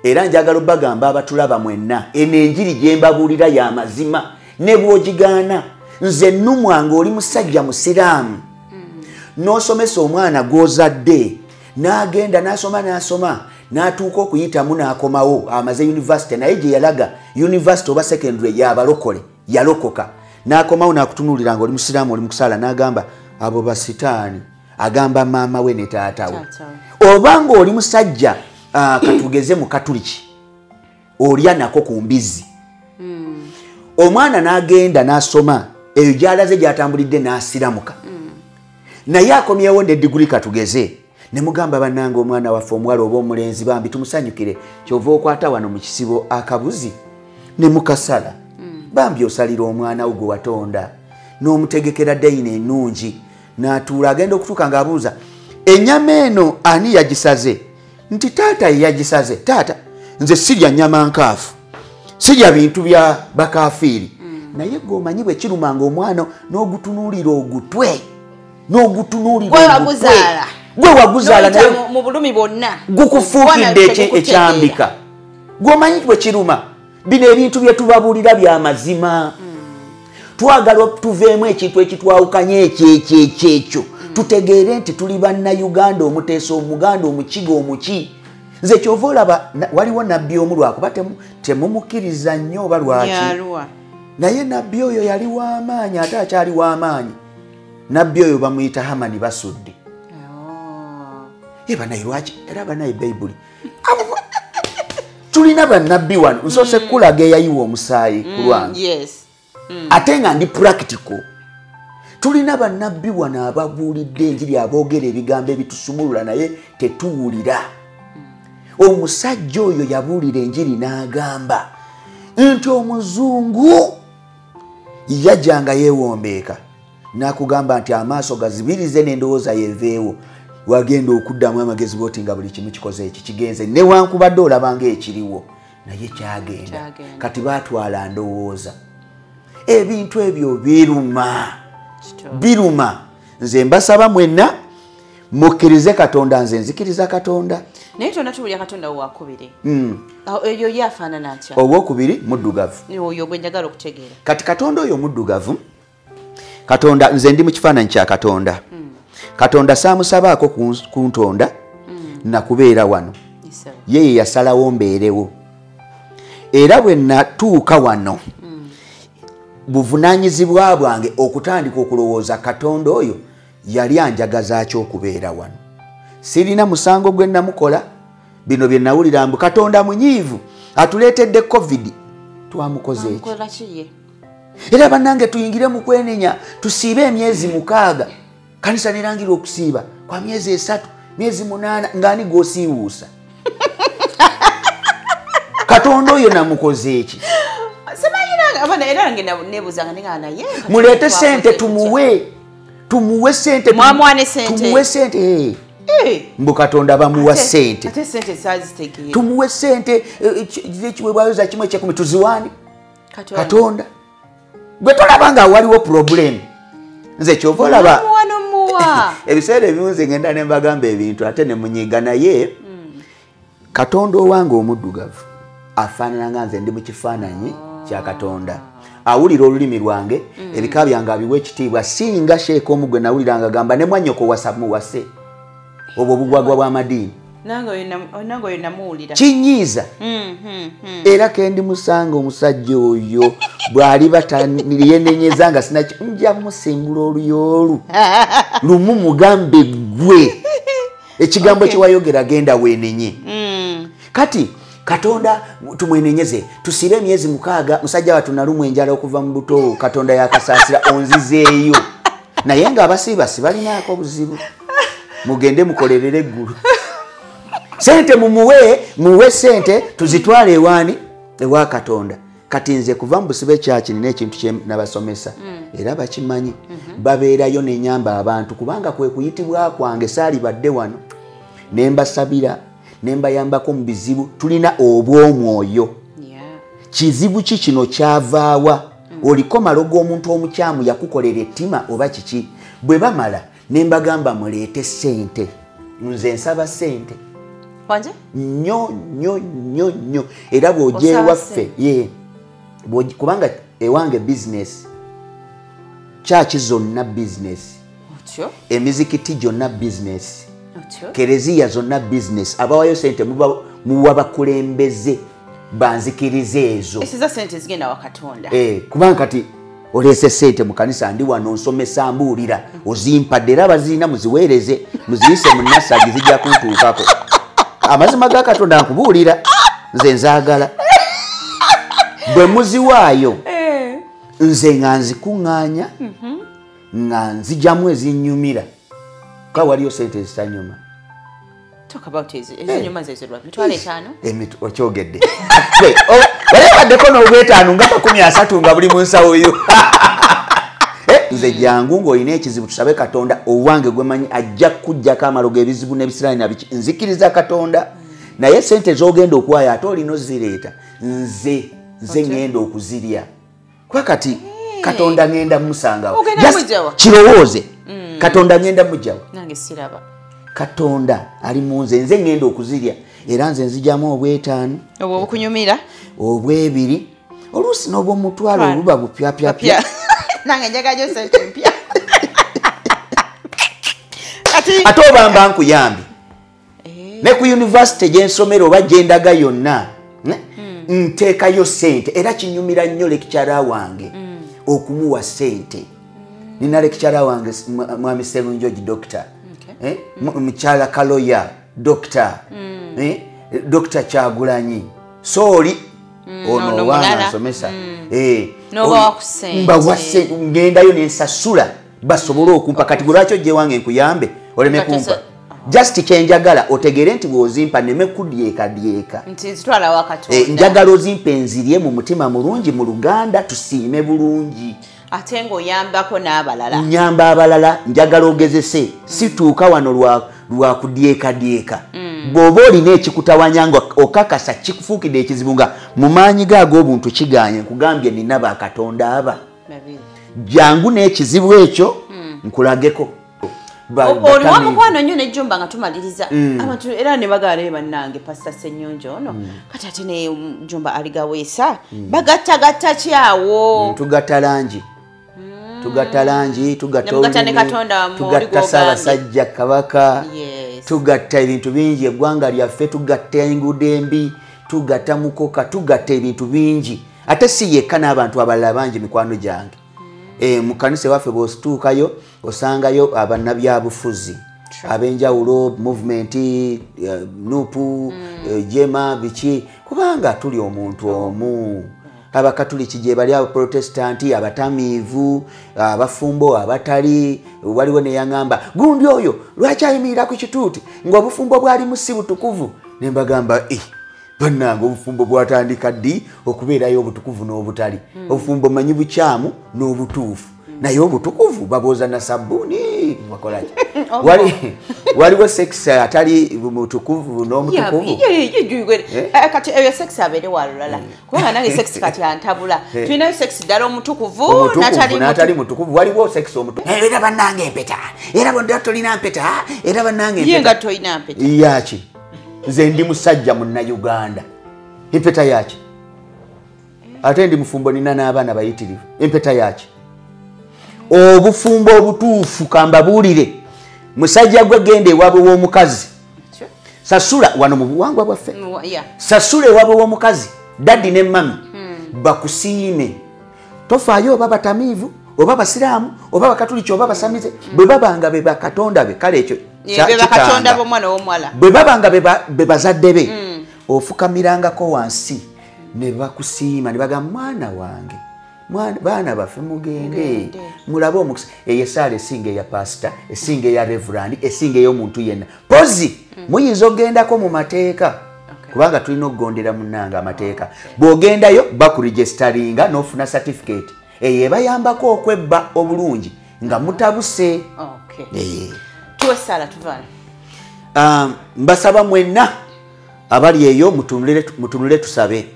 Era njagala obbagamba abatulaba mwenna, eno enjiri gye mbabuulira ya mazima ne bw'ogigaana. Nze nnumwa ng'oli musajja musiraamu n'osomesa omwana gw'ozadde, n'agenda n'asoma n'asoma n'atuuka okuyitamu n'akomawo amaze university, naye gye yalaga university oba secondary y'abalokole yalokoka, n'akomawo n'akutunuulira ng'oli musiraamu oli mu kusaala, n'agamba abo basitaani, agamba maama we ne taata we. Oba ng'oli musajja katugeze mu katuliki olya nako ku mbizzi, omwana n'agenda n'asoma eyo gy'alaze gy'atambulidde n'asiramuka, naye akomyewo ne diguli katugeze, Ne mugamba bannange omwana waffe omuwala oba omulenzi bambi tumusanyukire, kyova okwata wano mu kisibo akabuzi ne mukasala. Bambi osalira omwana wo gwe watonda n'omutegekera dayina ennungi, n'atuula agenda okutuuka ng'abuuza ennyama eno ani yagisaze? Nti taata ye yagisaze. Taata nze sirya nnyama nkaafu, sirya bintu bya bakafiiri. Naye gwe omanyi bwe kirumanga omwana n'ogutunuulira ogutwe, n'ogutunuulira ogutwe. Gwe waguzaala naye mu bulumi bwonna gukufuukidde ekyambika. Gwe omanyi bwe kiruma. Bino ebintu bye tubabuulira bya mazima. Twagala tuveemu ekintu ekitwawukanya ekyo. Tutegeere nti tuli bannayuganda, omuteesa, omuganda, omukiga, omuki. Nze kyova olaba waliwo nabbi omu lwakuba temumukkiriza nnyo oba lwaki, naye nabbi oyo yali w'amaanyi ate akyali w'amaanyi. Nabbi oyo bamuyita Hamani Basudde. Banaye lwaki era banaye Bayibuli tulina bannabbi wano. Nsoose kulaga eyayiwa omusaayi ku lwange, ate nga ndi practical. Tulina bannabbi wano ababuulidde enjiri, aboogera ebigambo ebitusumulula naye tetuwulira. Omusajja oyo yabuulira enjiri n'agamba nti omuzungu yajjanga yeewombeeka n'akugamba nti amaaso gazibirize n'endowooza yeeveewo, wagenda okuddamu amagezi bw'oti nga buli kimu kikoze eki kigenze, newankubadde olabanga ekiriwo naye kyagenda. Kati baatwala ndowooza. Ebintu ebyo biruma, biruma. Nze mbasaba mwenna mukkirize Katonda, nze nzikiriza Katonda. Naye tonatuwulira Katonda owakubiri. Oyo ye afaanana atya? Owokubiri muddugavu. Oyo gwe njagala okutegeera. Kati Katonda oyo muddugavu, Katonda nze ndi mu kifaananyi kya Katonda. Katonda saamusabaako kuntonda nakubeera wano, ye yasalawo mbeerewo. Era bwe natuuka wano, buvunaanyizibwa bwange okutandika okulowooza Katonda oyo yali anjagaza ki okubeera wano. Sirina musango gwe namukola. Bino bye nawulira mbu Katonda munyiivu atuleetedde COVID, twamukoze eki? Era bannange tuyingire mu kwenenya, tusiibe emyezi 6. Kanisa nerangira okusiiba kwa myezi 3, myezi 8, ng'ani gw'osiiwuusa? Katonda oyo namukoze eki? Muleete sente tumuwe, tumuwe sente, tumuwe sente. Mbu Katonda bamuwa sente, tumuwe sente ekiweebwayo za kimu ekyekumi tuziwaani Katonda. Gwe tolaba nga waliwo problem. Nze kyova olaba ebiseera ebimu nze ngenda ne mbagamba ebintu ate ne munyiga, naye Katonda owange omuddugavu afaanana nga nze ndi mu kifaananyi kya Katonda. Awulira olulimi lwange, ebika byange abiwa ekitiibwa. Singa sheeka omu gwe nawulira nga gamba ne mwannyoko muwase, obwo obugwagwa bw'amadiini Nange oyo namuwulira. Kinyiiza. Era kendi musanga omusajja oyo bw'aliba yenenyeza nga sinaki, nja musimbula oluyoolu lumu mugambe ggwe ekigambo kye wayogera genda weenenye. Kati Katonda tumwenenyeze, tusibe emyezi 6, musajja wattu nalumwa enjala okuva mu buto, Katonda yakasaasira onzizeeyo. Naye ng'abasiiba sibalinaako buzibu, mugende mukolerere eggulu. Sente mumuwe, muwe sente tuzitwale ewaani ewa Katonda. Kati nze kuva mu busibe kyaki nina ekintu kye nabasomesa era bakimanyi, babeerayo nenyamba abantu kubanga kwe kuyitibwa kwange saalibadde wano ne mbasabira ne mbayambako mu bizibu. Tulina obw'omwoyo. Kizibu ki kino kyavaawa? Oliko malogo omuntu omukyamu yakukolera ettima oba kiki? Bwe bamala ne mbagamba muleete sente, nze nsaba sente nnyo nnyo nnyo nnyo. Era bw'ojja ewaffe ye kubanga ewange bizinesi, kyaki zonna bizinesi, emizikiti gyonna bizinesi, kereziya zonna bizinesi. Abawayo sente muwa bakulembeze banzikiriza ezo. Kubanga kati oleese sente mu kanisa, ndi wano nsomesa mbuulira, ozimpadde era abazirina muziweereze, muziyise mu nasagi zijja kuntuukako. Amazima ga Katonda nkubuulira, nze nzaagala. Bwe muziwaayo nze nga nzikuŋŋaanya, nga nzijamu ezinnyumira, ka waliyo sente ezitanyuma. Talk about ezinyuma zezerwa 50,000. Okyogedde. Wali baddeko n'obwetaano nga 30 nga buli mu nsawo yo. Nze jangu ng'olina ekizibu tusabe Katonda owange gwe manyi ajja kujjako amalogo ebizibu n'ebisiraani na biki. Nzikiriza Katonda. Naye sente z'ogenda okuwaayo ate olina ozireeta. Nze ngenda okuzirya. Kwa kati Katonda ngenda musangawo. Kirowooze. Katonda ngenda mujjawa. Nange siraba. Katonda ali mu nze, nze ngenda okuzirya. Era nze nzijamu obwetaano. Obwo bukunyumira? Obwebiri. Oluusi n'obw'omutwalo oluba bupyapyapya. Nange njagala sente mpya. Ate oba mba nkuyambye. Ne ku university gye nsomera oba gye ndaga yonna, nteekayo sente. Era kinyumira nnyo lecturer wange okumuwa sente. Nina lecturer wange Mwami Serunjogi doctor. Mukyala Kaloya doctor. Dr. Kyagulanyi. Sooli ono wange ansomesa. Mbawa sente, ngendayo ne nsasula basobole okumpa. Kati gwe lwaki ojja ewange nkuyambe oleme kumpa? Just kyenjagala otegere nti bw'ozimpa nneme kudyekadyeka. Nti nzitwala wa Katonda. Njagala ozimpe nzirye mu mutima mulungi mu Luganda tusiime bulungi. Ate ng'oyambako n'abalala. Nyamba abalala, njagala ogezese. Situuka wano lwa kudyekadyeka. Bw'oba olina ekikutawanya nga okakasa kikufuukidde ekizibu nga mu maanyi go ag'obuntu kiganye, nkugambye nina bakatonda aba. Jangu n'ekizibu ekyo nkulageko. Oli wa mukwano nnyo ne Jumba nga tumaliriza. Abantu era ne bagala bannange Pastor Ssenyonjo ono. Kati ate ne Jumba aligaweesa. Bagattagatta ki awo? Tugatta langi. Tugatta langi, tugatta tugatta Ssaabasajja Kabaka. Tugatta ebintu bingi eggwanga lyaffe, tugatta enguudo embi, tugatta mukoka, tugatta ebintu bingi. Ate si yekka n'abantu abalala bangi mikwano gyange. Mu kanisa ewaffe bw'osituukayo osangayo abannabyabufuzi ab'enjawulo, movement, nupu, jema, biki, kubanga tuli omuntu omu. Abakatuliki gye bali, abaprotestanti, abatamiivu, abafumbo, abatali. Waliwo ne yaŋŋamba gundi oyo lwaki ayimirira ku kituuti ng'obufumbo bwalimu si butukuvu? Ne mbagamba bannange obufumbo bwatandika ddi okubeerayo obutukuvu n'obutali? Obufumbo manyi bukyamu n'obutuufu, naye obutukuvu babooza na sabbuuni bakolaki? Waliwo sex atali mutukuvu n'omutukuvu. Kati eyo sex abeere walulala, kubanga nange sex kati antabula. Tulinayo sex ddala omutukuvu n'atali mutukuvu. Waliwo sex omutukuvu. Era bannange empeta, era bonna tolina mpeta, era bannange empeta. Ye nga tolina mpeta yaki? Nze ndi musajja munnayuganda, empeta yaki? Ate ndi mufumbo, nina n'abaana bayitirivu, empeta yaki? Obufumbo obutuufu kambabuulire, musajja gwe genda ewaabwe w'omukazi, sasula wano mu buwangwa bwaffe, sasula ewaabwe w'omukazi, daddi ne mami bakusiime. Tofaayo oba batamiivu oba basiraamu oba bakatuliki oba basamize, bwe babanga be bakatonda be, kale ekyo bwe babanga be bazadde be, ofukamirangako wansi ne bakusiima ne bagamba mwana wange, baana baffe mugende mulabe omukisa. Eyo essaala esinga eya pasita, esinga eya reverand, esinga ey'omuntu yenna. Pozi muyinza ogendako mu mateeka, kubanga tulina okugondera munnange amateeka. Bw'ogendayo bakuregisteringa n'ofuna certificate eyo ebayambako okwebba obulungi nga mutabuse. Mbasaba mwenna abali eyo mutunule tusabe.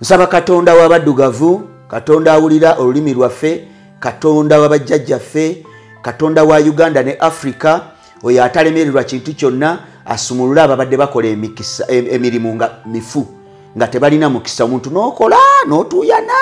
Nsaba Katonda w'abaddugavu, Katonda awulira olulimi lwaffe, Katonda w'abajjajjaffe, Katonda wa Uganda ne Africa, oyo atalemererwa kintu kyonna, asumulule ababadde bakola emirimu nga mifu, nga tebalina mukisa. Omuntu n'okola n'otuuyana,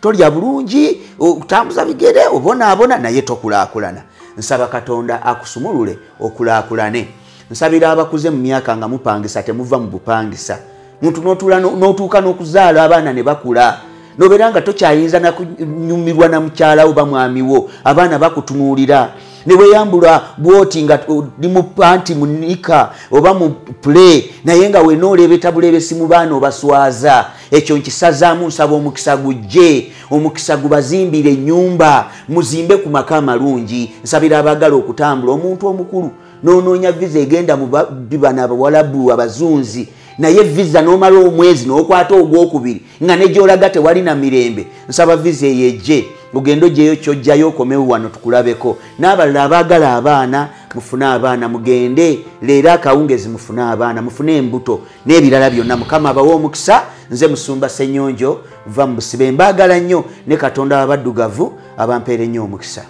tolya bulungi, otambuza bigere, obonaabona, naye tokulaakulana. Nsaba Katonda akusumulule okulaakulane. Nsabira abakuze mu myaka nga mupangisa, temuva mu bupangisa. Muntu n'otuuka n'okuzaala abaana ne bakula, nobeera nga tokyayinza nakunyumirwa na mukyala wo bamwami wo, abaana bakutunuulira. Ne weeyambula bw'oti nga oli mu panti mu nika oba mu play, naye nga wenna oleebeta buleebesi mu baana obaswaza. Ekyo nkisazaamu, nsaba omukisa gujje, omukisa gubazimbire ennyumba, muzimbe ku maka amalungi. Nsabira abaagala okutambula, omuntu omukulu N'onoonya visa egenda mu bibana abawalabu abazunzi, naye visa n'omala omwezi n'okwata ogwokubiri nga ne gy'olaga tewali na mirembe. Nsaba visa eyo ejje, ogende ogyeyo ky'ojjayo okomewo wano tukulabeko. N'abalala abaagala abaana, mufune abaana, mugende leero akawungezi mufune abaana, mufune embuto n'ebirala byonna. Mukama abawe omukisa. Nze Musumba Ssenyonjo, va mu busibe. Mbaagala nnyo ne Katonda abaddugavu abampeere nnyo omukisa.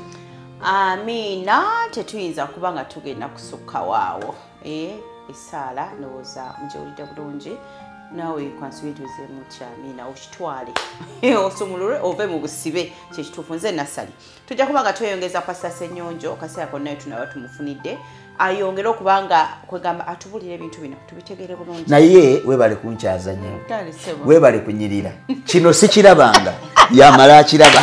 Amiina. Tetuyinza kuba nga tugenda kusukka waawo. Essaala ndowooza mugyewulidde bulungi, naawe kwansuubirizeemu nti amiina, okitwale osumulule ove mu busibe. Kyekituufu. Nze Nassali, tujja kuba nga tweyongeza Pasita Ssenyonjo akaseera konna tunaba tumufunidde ayongere okuba nga kwegamba atubulira ebintu bino tubitegeere bulungi. Naye webale kunkyaza nnyo, webale kunyirira. Kino sikirabanga, yamala akiraba.